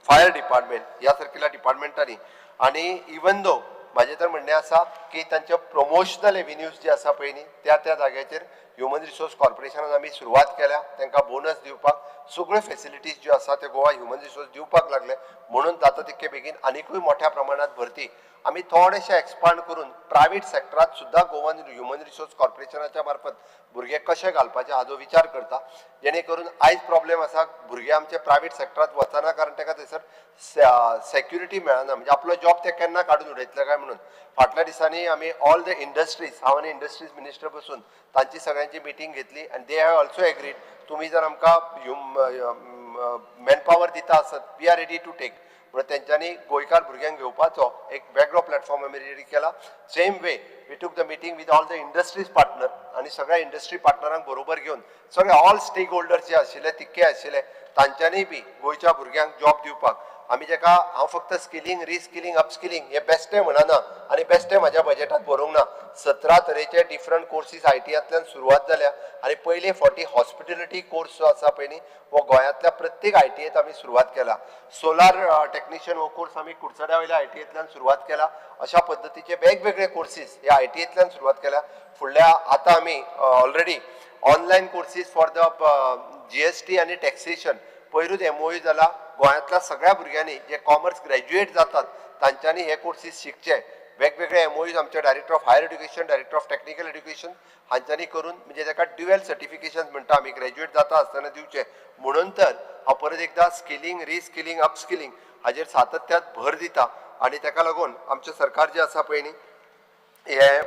Speaker 4: fire department ह्या सारकिल्या डिपार्टमेंटांनी. आनी इवन दो म्हाजें तर म्हणणें आसा की तांचे प्रमोशनल एविन्यूज जे आसा पळय न्ही त्या त्या जाग्याचेर ह्युमन रिसोर्स कॉर्पोरेशनान आमी सुरवात केल्या. तांकां बोनस दिवपाक सगळ्यो फेसिलिटीज ज्यो आसा त्यो गोवा ह्युमन रिसोर्स दिवपाक लागले. म्हणून जाता तितके बेगीन आनिकूय मोठ्या प्रमाणात भरती आमी थोडेशे एक्सपांड करून प्रायवेट सेक्टरात सुद्दां गोवन ह्युमन रिसोर्स कॉर्पोरेशनाच्या मार्फत भुरगे कशे घालपाचे हाजो विचार करता, जेणे करून आयज प्रॉब्लेम आसा भुरगे आमचे प्रायवेट सेक्टरात वचना कारण ताका थंयसर सेक्युरिटी मेळना, म्हणजे आपलो जॉब ते केन्ना काडून उडयतले काय म्हणून. फाटल्या दिसांनी आमी ऑल the industries, हांव आनी इंडस्ट्रीज मिनिस्टर बसून तांची सगळ्यांची मिटींग घेतली आनी they have also agreed तुमी जर आमकां मॅनपावर दिता आसत we are ready to take. म्हणून तेंच्यांनी गोंयकार भुरग्यांक घेवपाचो एक वेगळो प्लॅटफॉर्म आमी रेडी केला. Same way we took the meeting with all the industries partner आनी सगळ्या इंडस्ट्री पार्टनरांक बरोबर घेवन सगळे ऑल स्टेक होल्डर्स जे आशिल्ले तितके आशिल्ले तांच्यांनी बी गोंयच्या भुरग्यांक जॉब दिवपाक आमी जेका हांव फक्त स्किलिंग, रिस्किलिंग, अपस्किलिंग हे बेश्टें म्हणना आनी बेश्टें म्हाज्या बजेटात बरोवंक ना. 17 तरेचे डिफरंट कोर्सीस आयटीआंतल्यान सुरवात जाल्या आनी पयले फावटी हॉस्पिटेलिटी कोर्स जो आसा पळय न्ही हो गोंयांतल्या प्रत्येक आयटीआयत आमी सुरवात केला. सोलार टॅक्निशियन हो कोर्स आमी कुडचड्या वयल्या आयटीआयंतल्यान सुरवात केला. अशा पद्दतीचे वेगवेगळे कोर्सीस हे आयटीआयंतल्यान सुरवात केल्या. फुडल्या आतां आमी already online courses for the GST आनी टॅक्सेशन पयरूच एमओयू जाला. गोंयांतल्या सगळ्या भुरग्यांनी जे कॉमर्स ग्रॅज्युएट जातात तांच्यांनी हे कोर्सीस शिकचे. वेगवेगळे एमओयूज आमचे director of higher education, director of technical education हांच्यांनी करून म्हणजे ताका ड्युएल सर्टिफिकेशन म्हणटा आमी ग्रॅज्युएट जाता आसतना दिवचे. म्हणून तर हांव परत एकदां स्किलिंग, रिस्किलिंग, अपस्किलिंग हाजेर सातत्यात भर दिता आनी ताका लागून आमचें सरकार जें आसा पळय न्ही हे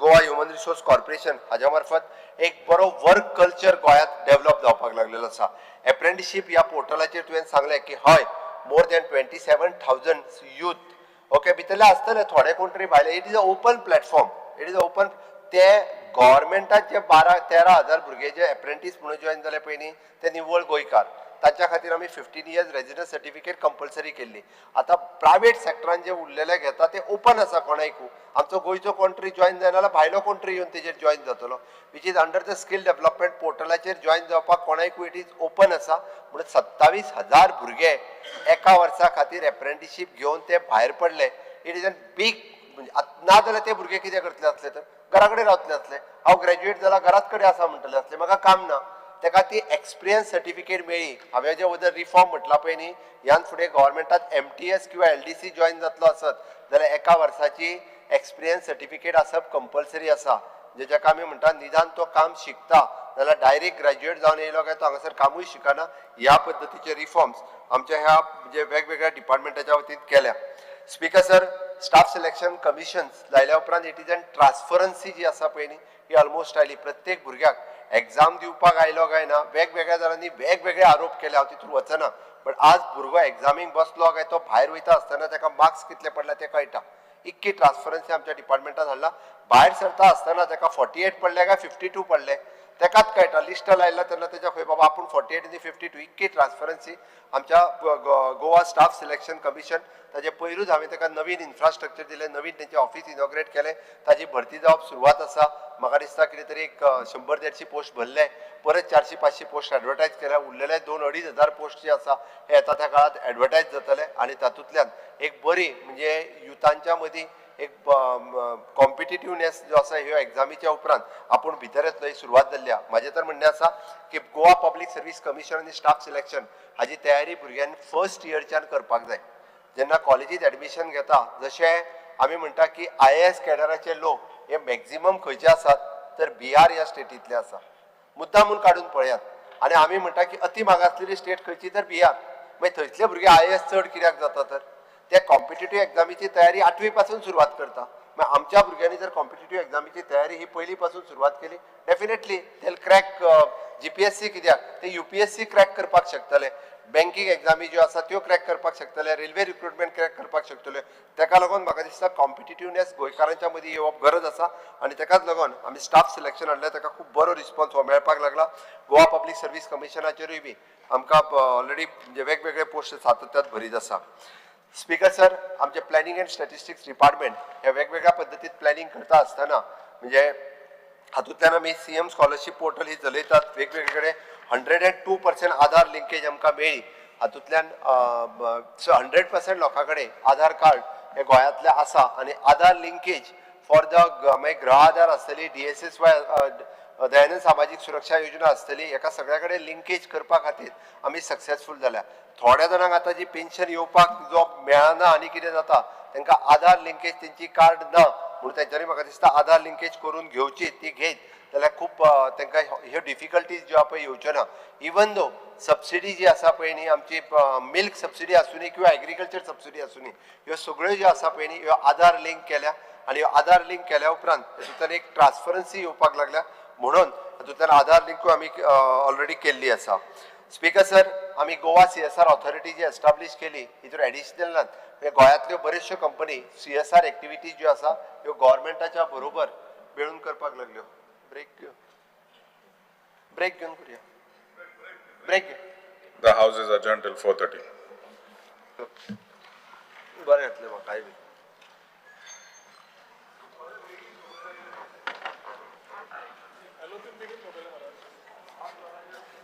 Speaker 4: गोवा ह्युमन रिसोर्स कॉर्पोरेशन हाज्या मार्फत एक बरो वर्क कल्चर गोंयांत डेवलप जावपाक लागलेलो आसा. एप्रेंटिशीप ह्या पोर्टलाचेर तुवें सांगलें की हय more than 27,000 youth okay भितरले आसतले थोडे कोण तरी भायले. It is a open platform, it is a open. ते गव्हर्मेंटात जे 12-13 हजार भुरगे जे एप्रेंटीस म्हणून जॉयन जाले पळय न्ही ते निव्वळ गोंयकार. ताच्या खातीर आमी 15 इयर्स रेजिडन्स सर्टिफिकेट कंपल्सरी केल्ली. आतां प्रायवेट सेक्टरान जे उरलेले घेता ते ओपन आसा कोणायकू. आमचो गोंयचो कोण तरी जॉयन जायना जाल्यार भायलो कोण तरी येवन तेजेर जॉयन जातलो, which is under the skill development पोर्टलाचेर जॉयन जावपाक कोणायकू it is open आसा. म्हणून 27,000 भुरगे एका वर्सा खातीर एप्रेंटिशीप घेवन ते भायर पडले. It is an big म्हणजे ना जाल्यार ते भुरगे कितें करतले आसले तर घरा कडेन रावतले आसले. हांव ग्रॅज्युएट जाला घराच कडेन आसा म्हणटले आसले, म्हाका काम ना. ताका ती एक्सपिरियन्स सर्टिफिकेट मेळ्ळी. हांवें जे वदर रिफॉर्म म्हटला पळय न्ही ह्यान फुडें गव्हर्मेंटात एमटीएस किंवा एलडीसी जॉयन जातलो आसत जाल्यार एका वर्साची एक्सपिरियन्स सर्टिफिकेट आसप कंपल्सरी आसा. म्हणजे जाका आमी म्हणटा निदान तो काम शिकता जाल्यार डायरेक्ट ग्रॅज्युएट जावन येयलो काय तो हांगासर कामूय शिकना. ह्या पद्दतीचे रिफॉर्म्स आमच्या ह्या म्हणजे वेगवेगळ्या डिपार्टमेंटाच्या वतीन केल्या. Speaker sir, staff selection commissions लायल्या उपरांत it is an transparency जी आसा पळय न्ही ही ऑलमोस्ट आयली. प्रत्येक भुरग्याक एग्जाम दिवपाक आयलो काय ना वेगवेगळ्या जाणांनी वेगवेगळे आरोप केले, हांव तितून वचना. बट आज भुरगो एग्जामीक बसलो काय तो भायर वयता आसतना ताका मार्क्स कितले पडले ते कळटा. इतकी ट्रान्सपरन्सी आमच्या डिपार्टमेंटान हाडला. भायर सरता आसतना ताका 48 पडले काय 52 पडले तेकाच कळटा. लिस्ट लायला तेन्ना तेच्या खंय बाबा आपूण 48 आनी 52. इतकी ट्रान्सपरन्सी आमच्या गोवा स्टाफ सिलेक्शन कमिशन ताजे पयरूच हांवें ताका नवीन इन्फ्रास्ट्रक्चर दिलें, नवीन तेंचें ऑफिस इनॉग्रेट केलें. ताजी भरती जावप सुरवात आसा. म्हाका दिसता कितें तरी एक 100-150 पोस्ट भरले, परत 400-500 पोस्ट एडवर्टायज केल्या. उरलेले 2-2.5 हजार पोस्ट जे आसा हे येता त्या काळात एडवर्टायज जातले आनी तातूंतल्यान एक बरी म्हणजे युथांच्या मदीं एक कॉम्पिटिटिवनेस जो आसा ह्यो एग्जामीच्या उपरांत आपूण भितर येतलो ही सुरवात जाल्ली आसा. म्हाजें तर म्हणणें आसा की गोवा पब्लीक सर्वीस कमिशन आनी स्टाफ सिलेक्शन हाजी तयारी भुरग्यांनी फर्स्ट इयरच्यान करपाक जाय. जेन्ना कॉलेजीत एडमिशन घेता जशें आमी म्हणटा की आयएएस कॅडराचे लोक हे मॅक्झिमम खंयचे आसात तर बिहार ह्या स्टेटींतले आसा. मुद्दामून काडून पळयात. आनी आमी म्हणटा की अति मागासलेली स्टेट खंयची तर बिहार. मागीर थंयसले भुरगे आयएएस चड कित्याक जाता तर ते कॉम्पिटेटीव एग्जामीची तयारी 8वी पासून सुरवात करता. मागीर आमच्या भुरग्यांनी जर कॉम्पिटेटीव एग्जामीची तयारी ही पयलीं पासून सुरवात केली डेफिनेटली they crack GPSC कित्याक ते यूपीएससी क्रॅक करपाक शकतले, बँकींग एग्जामी ज्यो आसा त्यो क्रॅक करपाक शकतले, रेल्वे रिक्रुटमेंट क्रॅक करपाक शकतले. ताका लागून म्हाका दिसता कॉम्पिटिटिवनेस गोंयकारांच्या मदीं येवप गरज आसा आनी ताकाच लागून आमी स्टाफ सिलेक्शन हाडलें. ताका खूब बरो रिस्पॉन्स हो मेळपाक लागला. गोवा पब्लीक सर्वीस कमिशनाचेरूय बी आमकां ऑलरेडी म्हणजे वेगवेगळे पोस्ट सातत्यात भरीत आसा. स्पीकर सर, आमचे प्लॅनिंग अँड स्टॅटिस्टिक्स डिपार्टमेंट हे वेगवेगळ्या पद्दतीत प्लॅनिंग करता आसतना म्हणजे हातूंतल्यान आमी सीएम स्कॉलरशीप पोर्टल ही चलयतात. वेगवेगळे 102% आधार लिंकेज आमकां मेळ्ळी. हातूंतल्यान 100% लोकां कडेन आधार कार्ड हे गोंयांतलें आसा आनी आधार लिंकेज फॉर the मागीर गृह आधार आसतली, डीएसएसवाय दयानंद सामाजीक सुरक्षा योजना आसतली, हेका सगळ्या कडेन लिंकेज करपा खातीर आमी सक्सेसफूल जाल्या. थोड्या जाणांक आतां जी पेन्शन येवपाक जो मेळना आनी कितें जाता तांकां आधार लिंकेज तेंची कार्ड ना म्हणून तेंच्यांनी म्हाका दिसता आधार लिंकेज करून घेवची. ती घेत जाल्यार खूब तांकां ह्यो डिफिकल्टीज ज्यो आहा पळय येवच्यो ना. इवन दो सबसिडी जी आसा पळय न्ही आमची मिल्क सबसिडी आसुनी किंवा एग्रीकल्चर सबसिडी आसुनी ह्यो सगळ्यो ज्यो आसा पळय न्ही ह्यो आधार लिंक केल्या आनी ह्यो आधार लिंक केल्या उपरांत तातूंतल्यान एक ट्रान्सपरन्सी येवपाक लागल्या. म्हणून हातूंतल्यान आधार लिंकूय आमी ऑलरेडी केल्ली आसा. स्पीकर सर, आमी गोवा CSR authority जी एस्टाब्लीश केली हितून एडिशनल नात, म्हणजे गोंयांतल्यो बऱ्योचश्यो कंपनी CSR activities ज्यो आसा ह्यो गव्हर्मेंटाच्या बरोबर मेळून करपाक लागल्यो. ब्रेक घेवन, ब्रेक घेवन करुया, ब्रेक घे.
Speaker 1: The House is adjourned till 4:30.
Speaker 4: बरें येतलें म्हाकाय बी.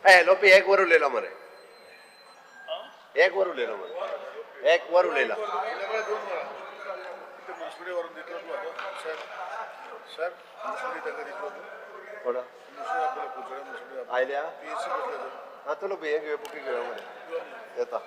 Speaker 4: एलओपी एक वर उलयला मरे, एक वर उलयला मरे, एक वर उलयला. कोणा आयल्या? हा, चलो, हे घेवया, बुकी घेवया मरे, येता.